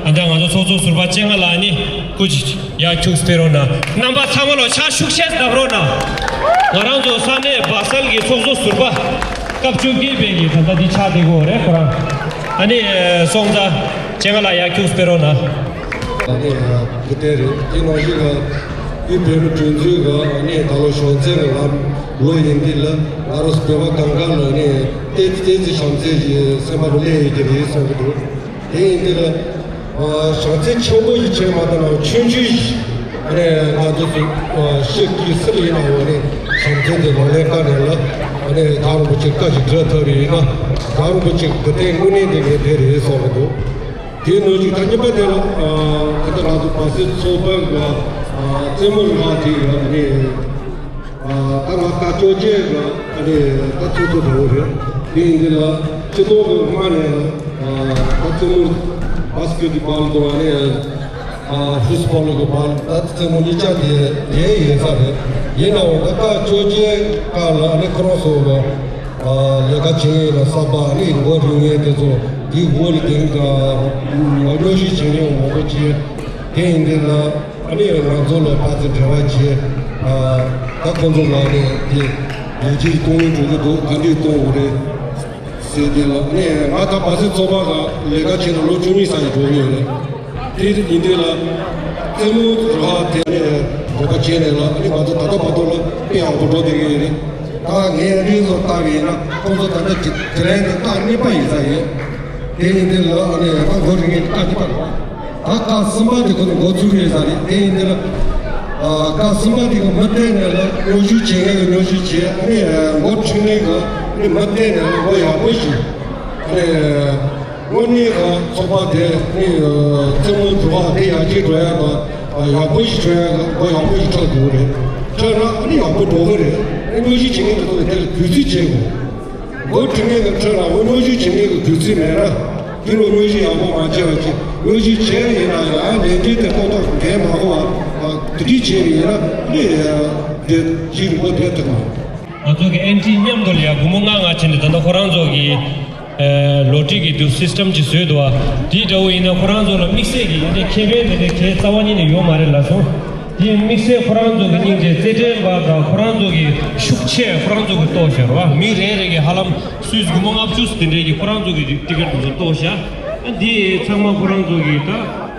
ཨ་ད་ང་ཚོ་ཚོགས་གཙོ་ཟུར་པ་ཆེ་ང་ལགས་ཨ་ནི་སྐུ་མཁྱེན། ཡར་ཁྱུག་སྤེལ་རོགས་གནང་། རྣམ་པ་ཚང་མ་ལོ་ཕྱག་ཤུགས་ཆེ་བརྡབ་རོགས་གནང་། ང་རང་ཚོ་ས་གནས་བ་སལ་གྱི་ཚོགས་གཙོ་ཟུར་པ་སྐབས་བཅོ་བརྒྱད་པའི་གི་ད་ལྟ་འདི་ཕྱག་དེ་གོ་རེད་ཁོ་རང་། ཨ་ནི་སོང་ཙང་ཆེ་ང་ལགས་ཡར་ཁྱུག་སྤེལ་རོགས་གནང་། ཨ་ནི་གི་དེ་རེད། དེ་ནང་བཞིན་ལ་དབུས་བོད་མིའི་སྒྲིག་འཛུགས་ཀྱི་ཨ་ནི་ད་ལོ་གཞོན་ཚན་གྱི་ལམ་ལོ་ཡིན་དུས་ལ་ང་རང་ཚོ་བོད་པ་གང་ག་ལ་ནི་ཏོག་ཙམ་ཏོག་ཙམ་བྱམས་བརྩེ་ཞིག་སེམས་པ་ལ་སླེབས་ཡོད་ཀྱི་རེད་བསམ་གྱི་འདུག་དེ་ཡིན་དུས་ལ་བྱམས་བརྩེ་ཆེན་པོ་ཞིག་བྱས་མ་ཐུབ་ན་ཆུང་ཆུང་ཞིག་ཨ་ནི་ང་ཚོ་ཚོ་ཤེས་ཀྱི་སྲིད་ཡིན་ན་འོ་ནི་བྱམས་བརྩེ་དེ་ལག་ལེན་བསྟར་ནས་ལ་ཨ་ནི་རྒྱལ་བ་རིན་པོ་ཆེ་བཀའ་ཞིག་སྒྲུབ་ཐུབ་རེད་ཡིན་ན་རྒྱལ་བ་རིན་པོ་ཆེ་གི་དེ་དངོས་གནས་དེ་ངས་དེ་རེད་བསམ་གྱི་འདུག་དེའི་ནང་བཞིན་ད་གཉིས་པ་དེ་ལ་ད་ལྟ་ང་ཚོ་བ་སེ་ཚོགས་པ་གི་རྩེད་མོ་རུ་ཁག་དེ་ཡོད་ནི། ད་ང་ད་ཅོ་ཅེ་གི་ཨ་ནི་ད་ཚོགས་གཙོ་དང་པོ་རེད། དེ་ཡིན་དུས་ལ་སྤྱི་ཚོགས་གི་སྔ་ནས་ད་རྩེད་མོ་བ་སེ་ཀེ་ཊི་བཱལ་དང་ཨ་ནི་ཧྥུ་སི་པོལ་གི་བཱལ་ད་རྩེད་མོ་གཉིས་ཆ་དེ་ཡས་ཡིན་ས་རེད། ཡིན་ནའང་ད་ཀ་ཅོ་ཅེ་ཀ་ལ་ཨ་ནི་ཁོ་རང་ཚོ་གི་ལས་ཀ་བྱེད་ཡས་ལ་གསར་པ་ཨ་ནི་མགོ་རིང་ངེས་དེ་ཚོ་དེའི་འོག་ལ་དེ་འདྲ་སྙོབ་བཤེར་བྱེད་མཁན་མང་པོ་བྱས། དེ་ཡིན་དུས་ལ་ཨ་ནི་ང་ཚོ་ལ་ཕར་ཚུར་འབྲེལ་བ་བྱས། ད་ཁོང་ཚོ་ལ་ནི་དེ་ལས་གཞི་གཏོང་ཡས་འགྲོ་གི་འདུག་ག་འདྲས་གཏོང་དགོས་རེད་ཟེར་དུས་ལ་ཨ་ནི་ང་ད་བ་སེ་ཚོགས་པ་ལ་ལས་ཀ་བྱས་ནས་ལོ་བཅུ་གཉིས་ཙམ་ཞིག་འགྲོ་གི་ཡོད་རེད། དེ་ཡིན་དུས་ལ་རྩེད་མོ་རུ་ཁག་དེ་ནས་རོགས་པ་བྱས་ནས་ལ་ཨ་ནི་ང་ཚོ་ད་ལྟ་བར་དུ་ལ་དཔེ་ཡག་པོ་འགྲོ་བསྡད་ཀྱི་ཡོད་རེད། ད་ངས་རིང་ཙམ་བལྟས་པ་ཡིན་ན་ཁོང་ཚོ་ད་ལྟ་དེ་ལན་དེ་རྟགས་གཉིས་པ་ཡིན་ས་ཡོད། དེ་ཡིན་དུས་ལ་ཨ་ནི་ད་འགོ་ཁྲིད་མཁན་རྟགས་གཉིས་པ་རེད། ད་སྐབས་གསུམ་པ་དེ་ཁོ་ཚོ་འགོ་ཚུགས་རེད་ས་རེད། དེ་ཡིན་དུས་ལ་སྐབས་གསུམ་པ་དེ་གི་མུ་མཐུད་ནས་ལ་སྙོབ་བཤེར་བྱེད་མཁན་གི་སྙོབ་བཤེར་བྱས། ཨ་ནི་འགོ་ཁྲིད་མཁན་གི་ཨ་ནི་མུ་མཐུད་ནས་ལ་འགོ་ཡག་པོ་ཞིག་ཨ་ནི། དངོས་གནས་ཀྱི་ཚོགས་པ་དེ་ནི་རྩེད་མོ་འགྲོ་བ་དེ་ཡར་རྒྱས་འགྲོ་ཡ་དང་ཡག་པོ་ཞིག་བྱུང་ཡ་གི་འགོ་ཡག་པོ་ཞིག་ཁྲིད་དགོས་རེད། ཁྲིད་ན་ཨ་ནི་ཡག་པོ་འགྲོ་གི་རེད། ཨ་ནི་སྙོབ་བཤེར་བྱེད་མཁན་དེ་ཚོ་དེ་ལ་གུས་བརྩི་བྱེད་དགོས། འགོ་ཁྲིད་མཁན་གྱི་ཁྲིད་ན་འོ་སྙོབ་བཤེར་བྱེད་མཁན་གྱི་གུས་བརྩི་མེད་ན་དེ་ལ་སྙོབ་བཤེར་ཡག་པོ་མ་བྱས་པ་ཅིག་སྙོབ་བཤེར་བྱས་ཡིན་ན་ཡང་ལས་འབྲས་དེ་ཏོག་ཏོག་འགན་མ་ཁུར་བ་དེ་འདྲས་བྱས་ཡིན་ན་ཨ་ནི་དེ་རྗེས་རིང་པོ་བསྡད་ཐུབ་མ་རེད། ང་ཚོ་གི་ཨེན་ཊི་མཉམ་དུ་ལ་ཡ་སྒོར་མོ་ལྔ་ལྔ་བྱས་ནས་ད་ལྟ་ཁོ་རང་ཚོ་གི་ལོ་ཊ་རི་གི་དུ་སིས་ཊམ་ཅིག་བཟོས་འདུག་བ། དེའི་འདྲ་བོ་ཡིན་ན་ཁོ་རང་ཚོ་ལ་དམིགས་བསལ་གྱི་ཡིན་ཏེ་ཁེ་ཕན་དེ་འདྲའི་གལ་རྩ་བ་ཉིད་ནས་ཡོད་མ་རེད་ལབ་སོང་། དེ་དམིགས་བསལ་ཁོ་རང་ཚོ་གི་སྙིང་རྗེ་རྩེད་འགྲན་པ་དང་ཁོ་རང་ཚོ་གི་ཤུགས་ཆེ་ཁོ་རང་ཚོ་གི་གཏོང་བཞག་རེད་བ། མི་རེ་རེ་གི་ཧ་ལམ་སུས་སྒོར་མོ་ལྔ་བཅུ་དེ་འདྲའི་གི་ཁོ་རང་ཚོ་གི་ཊི་ཀེ་ཊི་དེ་ཚོ་གཏོང་བཞག་ཨ་འདི་ཚང་མ་ཁོ་རང་ཚོ་གི་ད།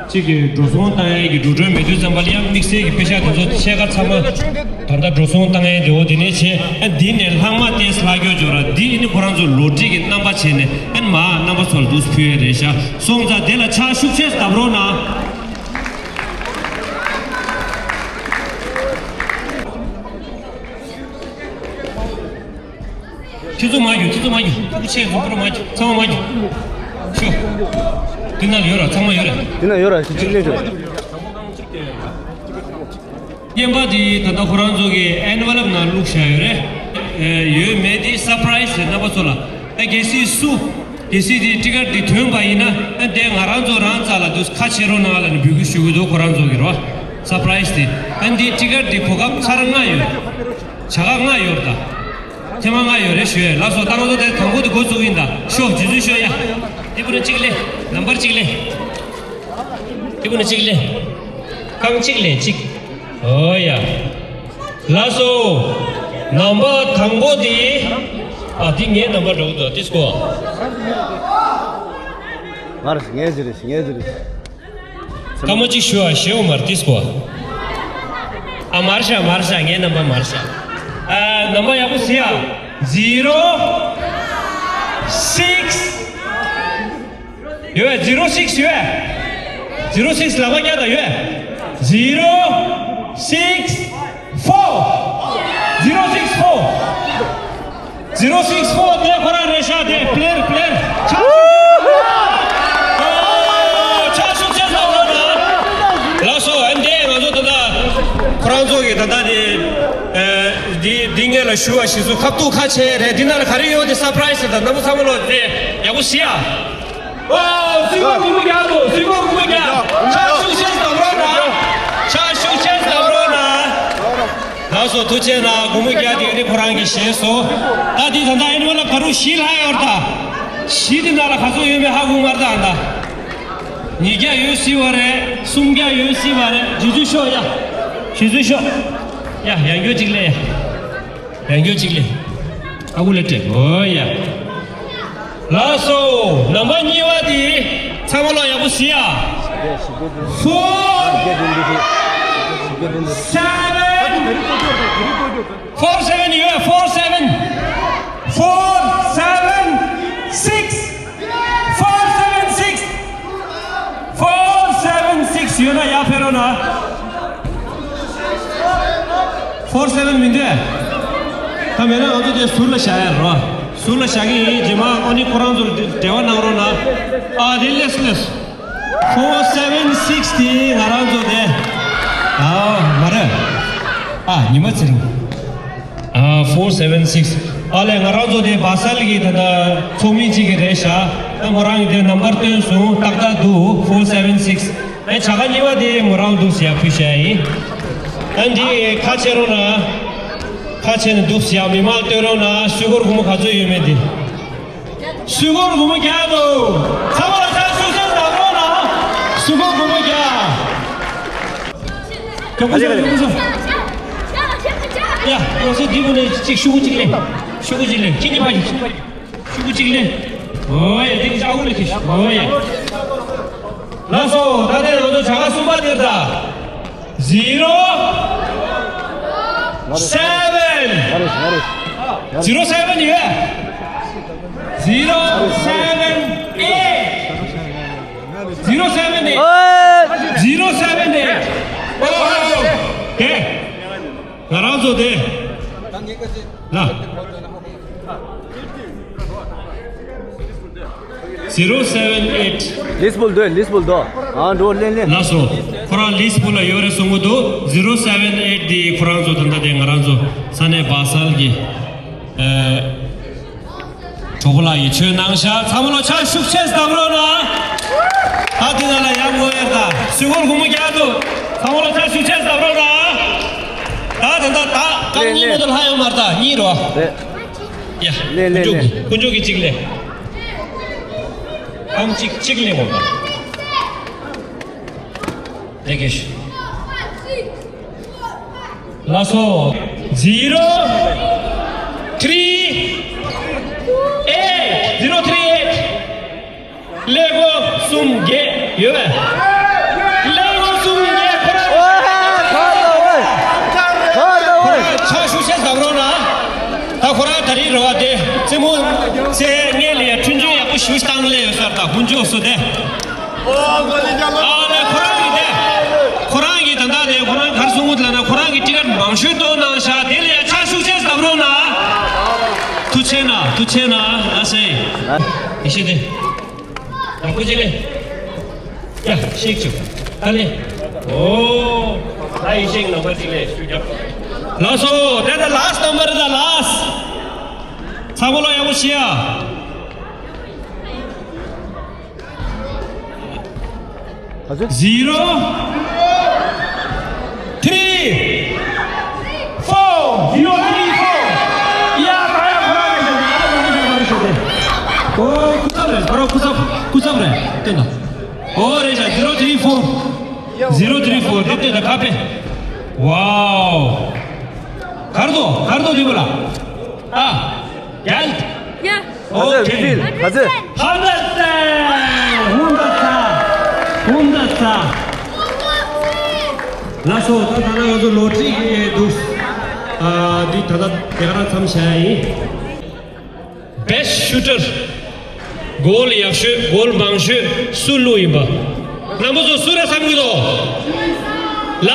གཅིག་གི་འགྲོ་སོང་བཏང་ཡས་ཀྱི་འགྲོ་གྲོན་མེད་དུས་ཙམ་པ་ལ་ཡང་དམིགས་བསལ་གྱི་པེ་ཤག་དེ་ཚོ་ཕྱེད་ཀ་ཚང་མ་ད་ལྟ་འགྲོ་སོང་བཏང་ཡས་དེ་འོ་དེ་ནས་བྱས། ཨ་འདི་ནས་ལྷག་མ་ཏེས་ལྷག་སྐྱོར་འབྱོར་ར། འདི་ནི་ཁོ་རང་ཚོ་ལོ་ཊ་རི་གི་རྣམ་པ་བྱས་ནས་ཨ་ནི་མ་རྣམ་པ་ཚོ་ལ་འདུག་ཕུལ་ཡས་རེད་ཤག་སོང་ཙང་དེ་ལ་ཕྱག་ཤུགས་ཆེ་བརྡབ་རོགས་གནང་། ཁྱེད་ཚོ་མ་རྒྱུག་ཁྱེད་ཚོ་མ་རྒྱུག་སྐུ་ཆེ་ཚོ་པུ་ར་མ་རྒྱུག་ཚང་མ་མ་རྒྱུག་ཤོག་དེ་ན་ཡོད་ར། ཚང་མ་ཡོད་ར། དེ་ན་ཡོད་ར། ཅིག་ལས་ཤོག་རྔན་པ་དེ་ད་ལྟ་ཁོ་རང་ཚོ་གི་ཨེན་ཝེ་ལོབ་ནང་བླུགས་བཞག་ཡོད་རེད། ཡོད་མེད་དེ་སར་པ་རའི་སི་རེད། རྣམ་པ་ཚོ་ལ་ཨ་གལ་སྲིད་སུ་གལ་སྲིད་དེ་ཊི་ཀེ་ཊི་དེ་ཐོན་པ་ཡིན་ན་ཨ་དེ་ང་རང་ཚོ་རང་རྩ་ལ་དུ་ཁ་ཕྱེ་རོགས་གནང་ལབ་ནས་འབོད་སྐུལ་ཞུ་གི་འདུག་ཁོ་རང་ཚོ་གི་རོ། སར་པ་རའི་སི་དེ་ཨ་འདི་ཊི་ཀེ་ཊི་དེ་གོ་སྐབས་ཚར་ལྔ་ཡོད། བྱ་དགའ་ལྔ་ཡོད་རེད་ད། ཐེངས་མ་ལྔ་ཡོད་རེད་ཞུ་ཡས། ལགས་སོ། ད་ང་ཚོ་དེ་དང་པོ་དེ་འགོ་བཙུགས་ཡིན་ད། ཤོག་རྗེས་ཚུལ་ཤོག་ཡ། སྐྱིད་པོ་ནས་གཅིག་ལས། ནམ་བར་གཅིག་ལས། སྐྱིད་པོ་ནས་གཅིག་ལས། རྐང་གཅིག་ལས་གཅིག་ཨོ་ཡ། ལགས་སོ། ནམ་བར་དང་པོ་དེ། ཨ་དེ་ངའི་ནམ་བར་འགྲོ་གི་འདུག་དེ་སྐོར། ང་རེད། ངའི་ཟེར་རེད། ངའི་ཟེར་རེད། སྐར་མ་གཅིག་ཞུ་ཨ། ཞེའུ་མར་ཏིས་གོ། ཨ་མར་ཤ་མར་ཤ་ངའི་ནམ་བར་མར་ཤ། ཨ་ནམ་བར་ཡག་པོ་ཟེར་ཨ། zero six ཡོད། zero six ཡོད། zero six ལག་པ་བརྒྱབ་དང་ཡོད། zero six four zero six four zero six four དེ་ཁོ་རང་རེད་ཤག་དེ་པི་ལེར་པི་ལེར། ཕྱག་ཤུགས་ཆེ་ཟེར་བ་ན། ལགས་སོ། ཨ་འདི་ང་ཚོ་ད་ལྟ་ཁོ་རང་ཚོ་གི་ད་ལྟ་དེ་འདི་འདི་ངེད་ལ་ཞུ་བ་ཞིག་སུ་ཁ་ཐུག་ཁ་ཆེ་རེད། འདི་ན་ལ་ག་རེ་ཡོད་དེ་སར་པ་རའི་སི་དང་རྣམ་པ་ཚང་མ་ལོ་དེ་ཡག་པོ་ཞིག་ཡ། ཨོ། སུས་གོ་སྒོར་མོ་བརྒྱ་འདུག་སུས་གོ་སྒོར་མོ་བརྒྱ། ཕྱག་ཤུགས་ཆེ་ཟེར་བ་ན། ཕྱག་ཤུགས་ཆེ་ཟེར་བ་ན། ལགས་སོ། ཐུགས་རྗེ་གནང་། སྒོར་མོ་བརྒྱ་དེ་ནི་ཁོ་རང་གིས་བཞེས་སོ། ད་དེ་ད་ལྟ་ཨེན་ཝེ་ལོབ་ག་རུ་བཞི་ལྷག་ཡོད་ད། བཞི་དེ་ནང་ལ་ག་ཚོད་ཡོད་མེད་ཧ་གོ་མ་རེད་ད། ད་ཉིས་བརྒྱ་ཡོད་སྲིད་པ་རེད། སུམ་བརྒྱ་ཡོད་སྲིད་པ་རེད། རྗེས་ཚུལ་ཤོག་ཡ། རྗེས་ཚུལ་ཤོག་ཡ། ཡང་སྐྱར་གཅིག་ལས་ཡ། ཡང་སྐྱར་གཅིག་ལས། ཨ་ཁུ་ལ་སྤྲད། ཨོ་ཡ། ལགས་སོ། ནམ་བར་གཉིས་པ་དེ་ཚང་མ་ལོ་ཡག་པོ་ཟེར་ཡ། four seven four seven ཡོད། four seven four seven six four seven six four seven six ཡོད་ན་ཡར་ཕེབས་རོགས་གནང་། four seven མི་འདུག་ད་མེད་ན་ང་ཚོ་དེ་ཟུར་ལ་བཞག་ཡ་རོ། ཟུར་ལ་བཞག་གི་ཡིན། རྗེས་མ་ཨོ་ནི་ཁོ་རང་ཚོར་འབྲེལ་བ་གནང་རོགས་གནང་། ཨ་དེ་སླེབས་སླེབས། four seven six དེ་ང་རང་ཚོ་དེ། ཨ་མ་རེད། ཨ་ཉི་མ་ཚེ་རིང་། ཨ་four seven six ཨ་ལས་ང་རང་ཚོ་དེ་བ་སལ་གྱི་ད་ལྟ་ཚོགས་མི་གཅིག་གི་རེད་ཤག་ཨ་མོ་རང་གི་དེ་ནམ་བར་སྟོན་སོང་། ཏག་ཏག་འདུག four seven six ཨ་བྱ་དགའ་གཉིས་པ་དེ་མོ་རང་འདུག་ཟེར་ཡ་ཕུལ་བྱས་ཡིན། ཨ་འདི་ཁ་ཕྱེ་རོགས་གནང་། ཁ་ཕྱེ་ནས་འདུག་ཟེར་ཡ། མི་མང་སྟོན་རོགས་གནང་། སུས་གོ་སྒོར་མོ་ག་ཚོད་ཡོད་མེད་དེ། སུས་གོ་སྒོར་མོ་བརྒྱ་འདུག་ཚང་མ་ལ་ཕྱག་ཤུགས་ཆེ་བརྡབ་རོགས་གནང་། སུས་གོ་སྒོར་མོ་བརྒྱ། ཡ། ང་ཚོ་འདི་བུ་ནས་གཅིག་ཤུ་གུ་གཅིག་ལེན། ཤུ་གུ་གཅིག་ལེན། ཁྱེད་གཉིས་ཕ་གི་ཤུ་གུ་གཅིག་ལེན། ཨོ་ཡ། འདི་གི་ཨ་ཁུ་ལ་ཁྱེར་ཤོག་ཨོ་ཡ། ལགས་སོ། ད་ལྟ་ང་ཚོ་བྱ་དགའ་གསུམ་པ་དེར་ད། zero seven zero seven ཡོད། zero seven eight zero seven eight zero seven eight ཨོ་ཨོ་ཨོ། དེ། ང་རང་ཚོ་དེ། ལ། zero seven eight ལིས་པུལ་དོ། ལིས་པུལ་དོ། ཨ་འགྲོ་ལེན་ལེན། ལགས་སོ། ཁོ་རང་ལིས་པུལ་ལ་ཡོད་རེད་གསུང་གི་འདུག zero seven eight དེ་ཁོ་རང་ཚོ་ད་ལྟ་དེ་ང་རང་ཚོ་ས་གནས་བ་སལ་གྱི་ཨ། གྲོགས་པོ་ལགས་ཀྱིས་བྱོན་གནང་ཤག་ཚང་མ་ལོ་ཕྱག་ཤུགས་ཆེ་བརྡབ་རོགས་གནང་། ད་དེ་ན་ལ་ཡང་ངོ་ཡོད་ད། སུས་གོ་སྒོར་མོ་བརྒྱ་འདུག་ཚང་མ་ལོ་ཕྱག་ཤུགས་ཆེ་བརྡབ་རོགས་གནང་། ད་ད་ད་ད་རྐང་གཉིས་མ་གཏོགས་ལྷག་ཡོད་མ་རེད་ད། གཉིས་རོ། རེད། ཡ། ལེ་ལེ་ཀུན་སྤྱོད་ལེ། ཀུན་སྤྱོད་ཀྱི་གཅིག་ལེ། རྐང་གཅིག་གཅིག་ལེ་འོང་ད། ལེགས་ཞུ། ལགས་སོ། zero three eight zero three eight ཀླད་ཀོར་གསུམ་བརྒྱད་ཡོད་པས། ཁོ་རང་ད་རིང་རེ་བ་དེ་རྩེད་མོ་རྩེ་མཁན་ལ་ཡ་འཕྲིན་བཅོལ་ཡག་པོ་ཞུ་སྟངས་ལས་ཡོད་སར་ད་ཧུན་ཇོ་སུ་དེ། ཨ་ལས་ཁོ་རང་གིས་དེ། ཁོ་རང་གིས་ད་ལྟ་དེ་ཁོ་རང་གར་སོང་ངུ་ལ་ན་ཁོ་རང་གིས་ཊི་ཀེ་ཊི་མང་ཤོས་གཏོང་གནང་ཤག་དེ་ལ་ཡ་ཕྱག་ཤུགས་ཆེ་ཙམ་རོགས་གནང་། ཐུགས་ཆེ་གནང་། ཐུགས་ཆེ་གནང་། ཨ་སེ། ཡེ་ཤེས་དེ། ཡག་པོ་ཅིག་ལས། ཡ་ཤིག་ཅིག་ད་ལས། ཨོ། ད་ཡེ་ཤེས་ནམ་པར་ཅིག་ལས་ཤུགས་རྒྱབ། ལགས་སོ། དེ་ད་ལཱ་སི་ཊི་ནམ་པར་ད་ལཱ་སི་ཊི། ཚ་བོ་ལོ་ཡག་པོ་ཤི་ཡ། ག་ཚོད། Zero three four, zero three four. ཡ་ད་ཡ་ཁོ་རང་རེད་ཤག་ཁོ་རང་རེད་ཤག་ཁོ་རང་སྐུ་ཚབ་རེད། ཁོ་རང་སྐུ་ཚབ་སྐུ་ཚབ་རེད་སྟོན་དང་། ཨོ་རེད་ཤག zero three four, zero three four དེ་སྟོན་དང་ཁ་པེ། ཝའོ། གར་དོ་གར་དོ་དེ་བོ་ལ། ཨ། རྒྱལ། ཡ། ཨོ་ཁེ། ག་ཚོད། Hundred percent. Hundred percent. Hundred percent. ལགས་སོ། ད་ད་ལྟ་ང་ཚོ་ལོ་ཊི་རི་གི་འདུག་ཨ་འདི་ད་ལྟ་དེ་ག་རང་མཚམས་བཞག་ཡིན། Best shooter. གོལ་ཡག་ཤོས་གོལ་མང་ཤོས་སུ་བླུགས་ཡིན་པ། རྣམ་པ་ཚོ་སུ་རེད་བསམ་གྱི་འདུག་ལ།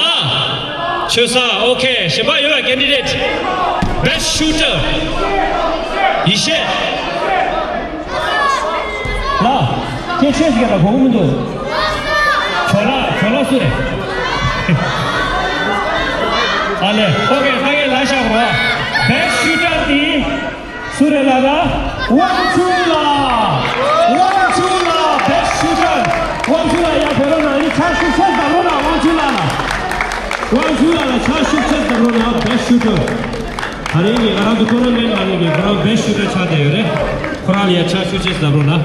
ཆོས་ས། ཨོ་ཁེ། གཞན་པ་ཡོད་པ། Candidate. Best shooter. ཡེ་ཤེས། ལ། ཁྱེད་ཆོས་ཤིག་ལ་གོ་གི་མི་འདུག་ཇོ་ལགས། ཇོ་ལགས་སུ་རེད། ཨ་ལས། ཨོ་ཁེ། ད་ངས་ལ་བཞག་རོགས། Best shooter དེ། སུ་རེད་ལ་ལ། དབང་ཕྱུག་ལགས། དབང་ཕྱུག་ལགས་best shooter. དབང་ཕྱུག་ལགས་ཡར་ཕེབས་རོགས་གནང་། ཨ་ནི་ཕྱག་ཤུགས་ཆེ་ཙམ་རོགས་གནང་། དབང་ཕྱུག་ལགས་ལ། དབང་ཕྱུག་ལགས་ལ་ཕྱག་ཤུགས་ཆེ་ཙམ་རོགས་གནང་། best shooter. ད་རིང་གི་ང་རང་ཚོ་ཊུར་ན་མེན་ཊི་ནང་གི་ཁོ་རང་best shooter ཆགས་བསྡད་ཡོད་རེད། ཁོ་རང་ལ་ཡར་ཕྱག་ཤུགས་ཆེ་ཙམ་རོགས་གནང་།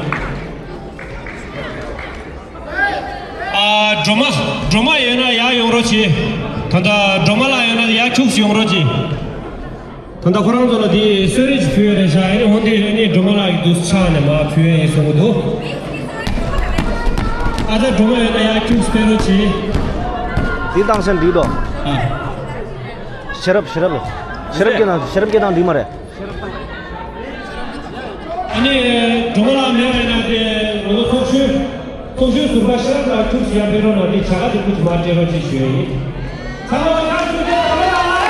ཨ། སྒྲོལ་མ། སྒྲོལ་མ་ཡོད་ན་ཡར་ཡོང་རོགས་གྱིས། ད་ལྟ་སྒྲོལ་མ་ལགས་ཡོད་ན་ཡར་ཁྱུགས་ཤིག་ཡོང་རོགས་གྱིས། ད་ལྟ་ཁོ་རང་ཚོ་ལ་དེ་གསོལ་རས་ཅིག་ཕུལ་ཡོད་རེད་ཤག་ཨ་ནི་འོན་ཏེ་ཨ་ནི་སྒྲོལ་མ་ལགས་ཀྱི་འདུག་ཕྱག་ནས་མར་ཕུལ་ཡས་ཡིན་གསུང་གི་འདུག་ཨ་ད་སྒྲོལ་མ་ཡོད་ན་ཡར་ཁྱུགས་སྤེལ་རོགས་གྱིས། འདི་བཏང་ཤག་འདི་དོ། ཨ། ཤེས་རབ་ཤེས་རབ། ཤེས་རབ་སྐད་བཏང་། ཤེས་རབ་སྐད་བཏང་འགྲིག་མ་རེད། ཨ་ནི་སྒྲོལ་མ་ལགས་མེད་པ་ཡིན་ན་དེ་ང་ཚོ་ཚོགས་གཞོན། ཚོགས་གཞོན་ཟུར་པ་ཤེས་རབ་ལགས་ཁྱུགས་ཤིག་ཡར་ཕེབས་རོགས་གནང་། དེ་བྱ་དགའ་དེ་ཁུར་ཅིག་མར་སྤྲད་རོགས་གྱིས་ཞུ་ཡས་ཡིན། ཚང་མ་ཕྱག་ཤུགས་ཆེ་ཙམ་རོགས་གནང་།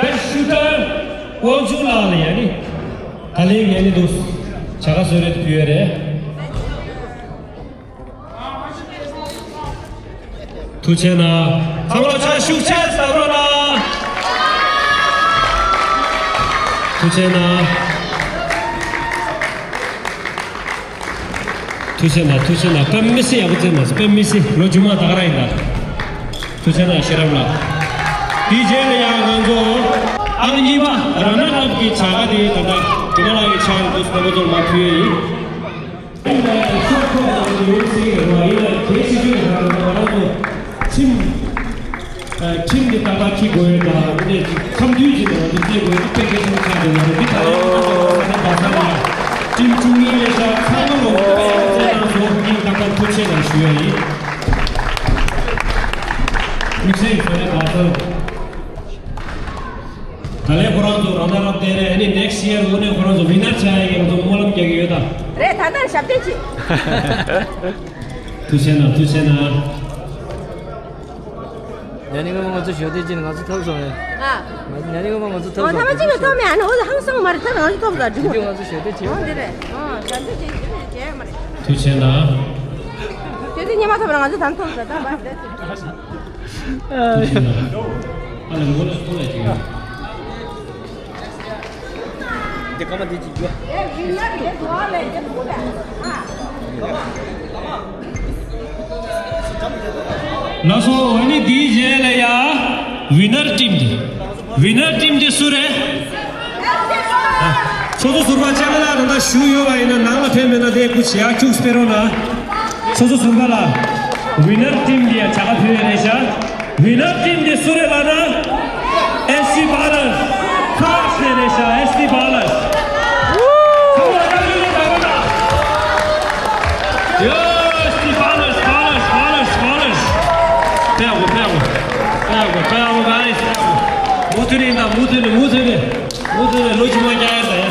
Best shooter དབང་ཕྱུག་ལགས་ལ་ཡ་ནི། ད་ལན་ཡ་ནི་འདུག་བྱ་དགའ་གསོལ་རས་དེ་ཕུལ་ཡོད་རེད། ཐུགས་རྗེ་གནང་། ཚང་མ་ཕྱག་ཤུགས་ཆེ་ཙམ་རོགས་གནང་། ཐུགས་རྗེ་གནང་། ཐུགས་རྗེ་གནང་། ཐུགས་རྗེ་གནང་། དཔེ་མི་སྲིད་ཡག་པོ་རྩེད་མ་སོང་། དཔེ་མི་སྲིད། ལོ་རྒྱུས་མ་ད་ག་རང་ཡིན་ད། ཐུགས་རྗེ་གནང་ཤེས་རབ་ལགས། དེའི་རྗེས་ལ་ཡང་ང་ཚོ་ཨང་གཉིས་པ་ར་ནར་ཨབ་ཀྱི་བྱ་དགའ་དེ་ད་ལྟ་དེ་མ་ལགས་ཀྱི་ཕྱག་ཏུ་སྣ་མོ་ཚོར་མ་ཕུལ་ཡས་ཡིན། ཁྲིམས། ཁྲིམས་ཀྱི་ཏག་ཏག་འཁྱེར་དགོས་ཡོད་དང་། འདི་འཆམ་མཐུན་གྱི་ནང་དུ་བྱེད་དགོས་ཡོད། དེ་དཔེ་གལ་ཆེན་པོ་ཆགས་འདུག་ལ། འདི་ད་ལན་ཁྲིམས་བཅུ་གཉིས་ལས་ཤག་ཚང་མ་ལོ་དཔེ་བཙན་ནང་སོགས་སྙིང་ཏག་ཏག་ཐུགས་ཆེ་ལ་ཞུ་ཡ་ཡིན། དམིགས་བསལ་གྱི་ས་གནས་བར་ཚང་། ད་ལན་ཁོ་རང་ཚོ་རང་ན་རབ་བསྟན་རེད། ཨ་ནི་next year དངོས་གནས་ཁོ་རང་ཚོ་winner ཆགས་ཡག་གི་ང་ཚོ་སྨོན་ལམ་རྒྱག་གི་ཡོད་ད། རེད། ད་ལྟ་ཞབས་བརྟན་བྱེད། ཐུགས་རྗེ་གནང་། ཐུགས་རྗེ་གནང་། ཉ་ནི་ངོ་མ་ང་ཚོ་ཞབས་བརྟན་བྱེད་ནས་ང་ཚོ་ཐོབ་སོང་ངས། ཨ། ང་ཉ་ནི་ངོ་མ་ང་ཚོ་ཐོབ་ཨོ། སོང་། ཐ་མ་གཅིག་ལ་ཐོབ་མེད། ཨ་ནི་འོ་ཧང་སང་མ་རེད། ད་ང་ཚོ་ཐོབ་ལ་འགྲིག་གོ། དེ་ང་ཚོ་ཞབས་བརྟན་བྱེད། ཨོ་འདི་རེད། ཨོ་ཞབས་བརྟན་བྱེད་ཞབས་བརྟན་བྱེད་མ་རེད། ཐུགས་རྗེ་གནང་། ཞབས་བརྟན་ཉི་མ་ཐོབ་ན་ང་ཚོ་ད་ཐོབ་ས་ད་མ་རེད། ལགས་སོ། ཨ་ནི་དེའི་རྗེས་ལ་ཡ་winner team དེ། winner team དེ་སུ་རེད། ཚོགས་གཙོ་ཟུར་པ་ལྕམ་ལགས་ད་ལྟ་བཞུགས་ཡོད་པ་ཡིན་ན། ནང་ལ་ཕེབས་མེད་ན་དེ་སྐུ་ཞིག་ཡར་ཁྱུག་སྤེལ་རོགས་གནང་། ཚོགས་གཙོ་ཟུར་པ་ལགས། winner team འདི་ཡ་བྱ་དགའ་ཕུལ་ཡས་རེད་ཤག winner team འདི་སུ་རེད་ལབ་ན། S T Ballers, France ནས་རེད་ཤག S T Ballers. ཚང་མ་བཀྲ་ཤིས་བདེ་ལེགས་གནང་། ཡོ། S T Ballers, Ballers, Ballers, Ballers. ཕེབས་དགོས། ཕེབས་དགོས། ཡིན་ད། མུ་མཐུད་ནས། མུ་མཐུད་ནས། མུ་མཐུད་ནས་ལོ་རྒྱུས་མ་རྒྱག་ཡ་ད་ཡ།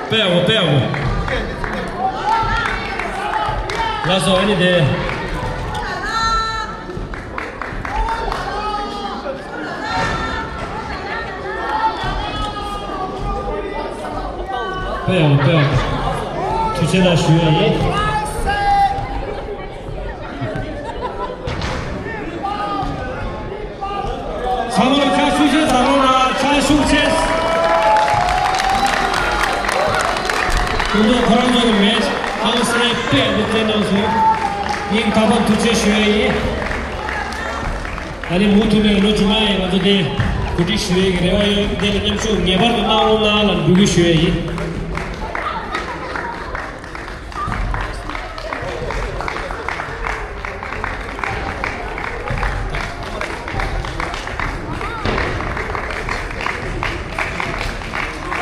དཔེ་ཡག་པོ། དཔེ་ཡག་པོ། ལགས་སོ། ཨ་ནི་དེ། དཔེ་ཡག་པོ། དཔེ་ཡག་པོ། ཐུགས་རྗེ་གནང་ཞུ་ཡ་ཡིན། ཚང་མ་ལ་ཕྱག་ཤུགས་ཆེ་བཟང་རོགས་གནང་། ཕྱག་ཤུགས་ཆེ། སྐུ་མདོག་ཁོ་རང་ཚོ་གི་མེད། ཧང་སངས་དཔེ་ཡག་པོ་བསྟན་གནང་སོང་། སྙིང་ཐག་པ་ཐུགས་རྗེ་ཆེ་ཞུ་ཡ་ཡིན། ཨ་ནི་མུ་མཐུད་ནས་ལོ་རྒྱུས་མ་ཡིན། ང་ཚོ་དེ་གོ་སྒྲིག་ཞུ་ཡ་གི་རེ་བ་ཡོད། དེ་ལ་མཉམ་ཞུགས་ངེས་པར་དུ་གནང་རོགས་གནང་ལ་འབོད་སྐུལ་ཞུ་ཡ་ཡིན།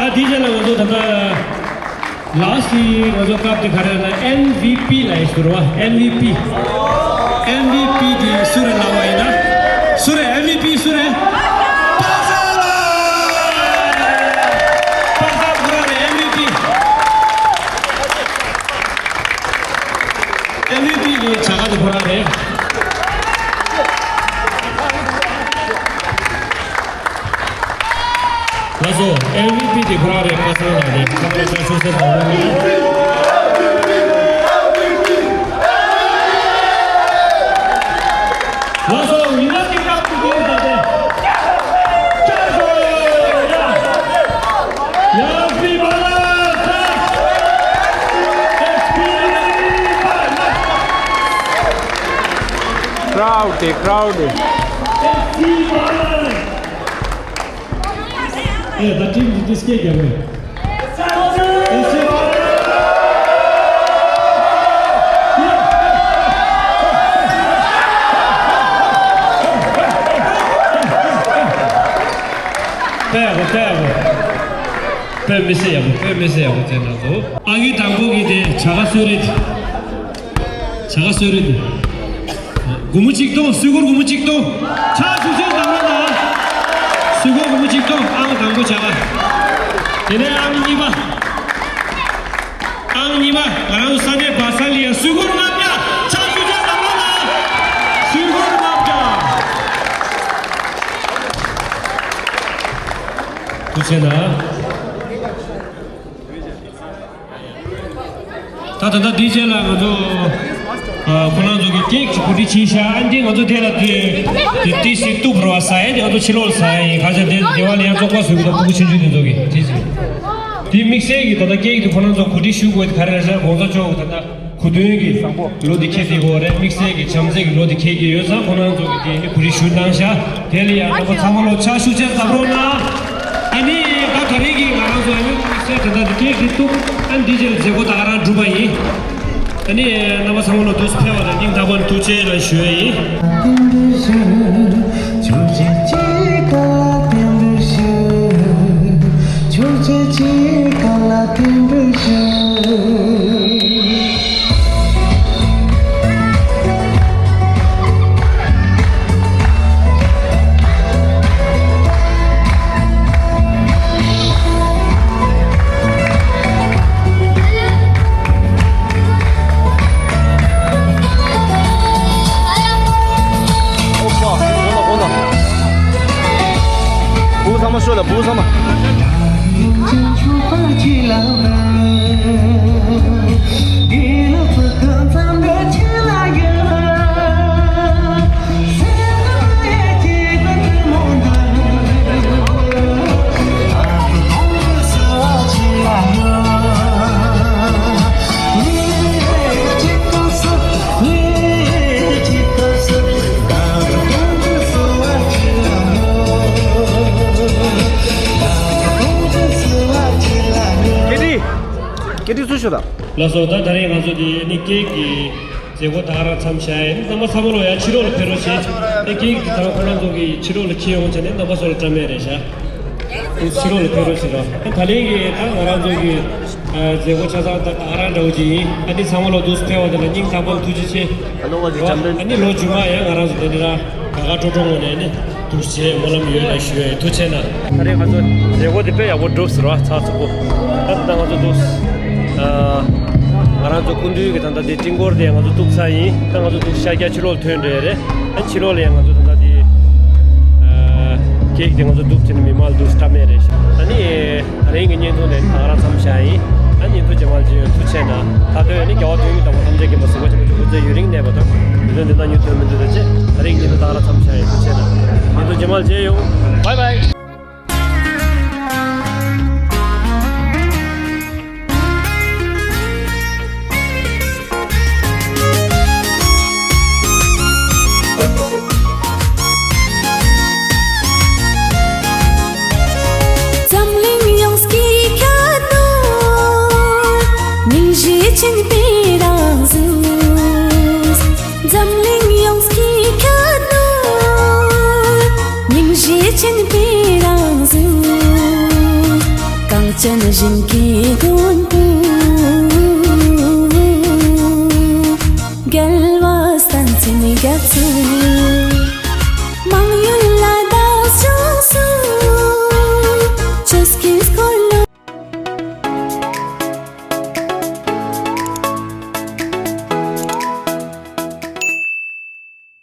ཨ། དེའི་རྗེས་ལ་ང་ཚོ་ད་ལྟ་ལ་སི་ང་ཚོ་སྐབས་དེ་ག་རེ་ལ་ཨེམ་བི་པི་ལ་ཡིན་ཟེར་བ། ཨེམ་བི་པི། ཨེམ་བི་པི་དེ་སུ་རེད་ལབ་པ་ཡིན་ན། སུ་རེད། ཨེམ་བི་པི་སུ་རེད། པ་སངས་ལགས། པ་སངས་ཁོ་རང་རེད། ཨེམ་བི་པི། ཨེམ་བི་པི་གི་བྱ་དགའ་དེ་ཁོ་རང་རེད། ལགས་སོ། ཨེམ་བི་པི་དེ་ཁོ་རང་རེད། པ་སངས་ལགས་རེད། ཁ་པར་ཅང་ཆུང་སེ་དང་། ལགས་སོ། ཡིན་ན་ཅིག་ཀ་ཏུ་དེ་ད་དེ། ཅང་སོ་ཡ། ཡ་སི་བ་ལ་ས། ཀྲའུ་ཌི། ཀྲའུ་ཌི། ཨེ། ད་ཊིམ་འདི་སྐད་རྒྱག་གི། དཔེ་ཡག་པོ། དཔེ་ཡག་པོ། དཔེ་མི་སྲིད་ཡག་པོ། དཔེ་མི་སྲིད་ཡག་པོ་བྱས་གནང་འདུག། ཨང་ཀི་དང་པོ་གི་དེ་བྱ་དགའ་གསོལ་རས་དེ། བྱ་དགའ་གསོལ་རས་དེ། སྒོར་མོ་གཅིག་སྟོང་། སུས་སྒོར་སྒོར་མོ་གཅིག་སྟོང་། ཕྱག་ཤུགས་ཆེ་བཟང་རོགས་གནང་། སུས་སྒོར་སྒོར་མོ་གཅིག་སྟོང་། ཨང་དང་པོ་བྱ་དགའ། དེ་ནས་ཨང་གཉིས་པ། ཨང་གཉིས་པ། ང་རང་ས་གནས་བ་ས་ལི་ཡ། སུས་སྒོར་ལྔ་བརྒྱ། ཕྱག་ཤུགས་ཆེ་བཟང་རོགས་གནང་། སུས་སྒོར་ལྔ་བརྒྱ། ཐུགས་རྗེ་གནང་། ད་ད་ལྟ་འདིའི་རྗེས་ལ་ང་ཚོ། ཨ། ཁོ་རང་ཚོ་གི་ཀེག་ཅིག་གོ་སྒྲིག་བྱས་ཤག། ཨ་ནི་ང་ཚོ་དེ་ལ་དེ་དེ་ཏི་སི་ཏུ་བར་བ་ཟ་ཡ་དེ་ང་ཚོ་ཕྱི་ལོགས་ལ་ཟ་ཡ་ཡིན། ག་ཚོད་དེ་དེ་བ་ལ་ཡང་བཙོག་པ་བཟོ་གི་འདུག། ཕྲུ་གུ་ཆུང་ཆུང་དེ་ཚོ་གི་དེ་ཅིག། དེ་དམིགས་བསལ་གྱི་ད་ལྟ་ཀེག་དེ་ཁོ་རང་ཚོ་གོ་སྒྲིག་ཞུ་དགོས་དེ་ག་རེ་རེད་ཟེར་ན། གོང་ས་མཆོག་ད་ལྟ་གོ་སྟོན་གྱི་ལོ་འདི་འཁེལ་སྲིད་ཀྱི་ཡོད་རེད། དམིགས་བསལ་གྱི་བྱམས་བརྩེ་གི་ལོ་འདི་འཁེལ་གྱི་ཡོད་ཙང་ཁོ་རང་ཚོ་གི་དེ་ནི་གོ་སྒྲིག་ཞུ་གནང་ཤག། དེ་ལ་ཡང་རྣམ་པ་ཚང་མ་ལོ་ཕྱག་ཤུགས་ཆེ་བརྡབ་རོགས་གནང་། ཨ་ནི་ད་ད་རེས་ཀྱི་ང་རང་ཚོ་ཨ་ནི་དམིགས་བསལ་དེ་འདྲ་འདི་ཀེག་འདི་གཏུབ། ཨ་ནི་འདི་རྗེས་ལ་མཛད་སྒོ་ད་ག་རང་གྲུབ་པ་ཡིན། ཨ་ནི་རྣམ་པ་ཚང་མ་ལོ་དུས་སུ་ཕེབས་པ་དང་སྙིང་ཐག་པ་ནས་ཐུགས་རྗེ་ཆེ་ལ་ཞུ་ཡ་ཡིན། བུ་ཚང་མ་ཤོད་ལ། བུ་ཚང་མ། ཀེ་ཏི། ཀེ་ཏི་ཚུར་ཤོག་དང་། ལགས་སོ། ད་ད་རེས་ང་ཚོ་འདི་ནི་ཀེག་གི་མཛད་སྒོ་ད་ག་རང་མཚམས་བཞག་ཡིན། རྣམ་པ་ཚང་མ་ལོ་ཡ་ཕྱི་ལོགས་ལ་ཕེབས་རོགས་བྱེད། ཨེ། ཀེག་འདི་ད་ཁོ་རང་ཚོ་གི་ཕྱི་ལོགས་ལ་འཁྱེར་ཡོང་བྱས་ནས་རྣམ་པ་ཚོ་ལ་བཀྲམ་ཡ་རེད་ཤག། ཕྱི་ལོགས་ལ་ཕེབས་རོགས་བྱེད་རོགས། ཨེ། ད་ལན་གྱི་ད་ང་རང་ཚོ་གི་ཨ་མཛད་སྒོ་ཆ་ཚང་ད་ག་རང་འདྲ་བོ་ཅིག་ཡིན། ཨ་ནི་ཚང་མ་ལོ་དུས་སུ་ཕེབས་པ་དེ་ལ་སྙིང་ཐག་པ་ནས་ཐུགས་རྗེ་ཆེ། ཨ་ནི་ལོ་རྗེས་འཇམ་དཔལ། ཨ་ནི་ལོ་རྗེས་མ་ཡང་ང་རང་ཚོ་དེ་འདྲ་ར། དགའ་དགའ་སྤྲོ་སྤྲོ་ངང་ནས་ནི་འདུག་སེ་སྨོན་ལམ་ཡོད་ལ་ཞུ་ཡ་ཡིན། ཐུགས་རྗེ་གནང་། ད་རེས་ང་ཚོ་མཛད་སྒོ་དེ་དཔེ་ཡག་པོ་གྲུབ་ཟེར་བ་ཚགས་ཚུད་པོ། ད་ད་ང་ཚོ་འདུག་ཨ། ང་རང་ཚོ་སྐུ་མདུན་གྱི་ད་ལྟ་དེ་སྤྲིན་འཁོར་དེ་ང་ཚོ་གཏུབ་ཚར་ཡིན། ད་ང་ཚོ་འདུག་ཤར་རྒྱག་ཕྱི་ལོགས་ལ་ཐོན་འགྲོ་ཡ་རེད། ཨ་ཕྱི་ལོགས་ལ་ཡང་ང་ཚོ་ད་ལྟ་དེ་ཨ། ཀེག་དེ་ང་ཚོ་གཏུབ་བྱས་ནས་མི་མང་ལ་འདུག་སེ་སྤྲད་མེད་རེད་ཤག་ཨ་ནི། ད་རིང་གི་བརྙན་ཐུང་དེ་ད་ག་རང་མཚམས་བཞག་ཡིན། ད་བརྙན་ཐུང་རྗེས་མ་ལ་མཇལ་ཡོང་། ཐུགས་རྗེ་གནང་། ད་ལྟ་ཡང་ནི་རྒྱལ་བ་དོན་གྱི་བདག་པོ་ཐམས་ཅད་མཁྱེན་པ་གཟིགས་པ་ཆེན་པོ་མཆོག་སྐུ་ཚེ་ཡུན་རིང་གནས་པ་དང་། མི་དོན་དོན་དང་མྱུར་དུ་མི་འདོད་དོན་ཆེ། ད་རིང་བརྙན་ཐུང་ད་ག་རང་མཚམས་བཞག་ཡིན། ཐུགས་རྗེ་གནང་། བརྙན་ཐུང་རྗེས་མ་ལ་མཇལ་ཡོང་། བྷའི་བྷའི། འཛམ་གླིང་ཡོངས་ཀྱི་ཁ་ནོར། སྙིང་རྗེ་ཆེན་པོའི་རང་གཟུགས། འཛམ་གླིང་ཡོངས་ཀྱི་ཁ་ནོར། སྙིང་རྗེ་ཆེན་པོའི་རང་གཟུགས། གངས་ཅན་ཞིང་གི་མགོན་པོ། རྒྱལ་བ་བསྟན་འཛིན་རྒྱ་མཚོ། མང་ཡུལ་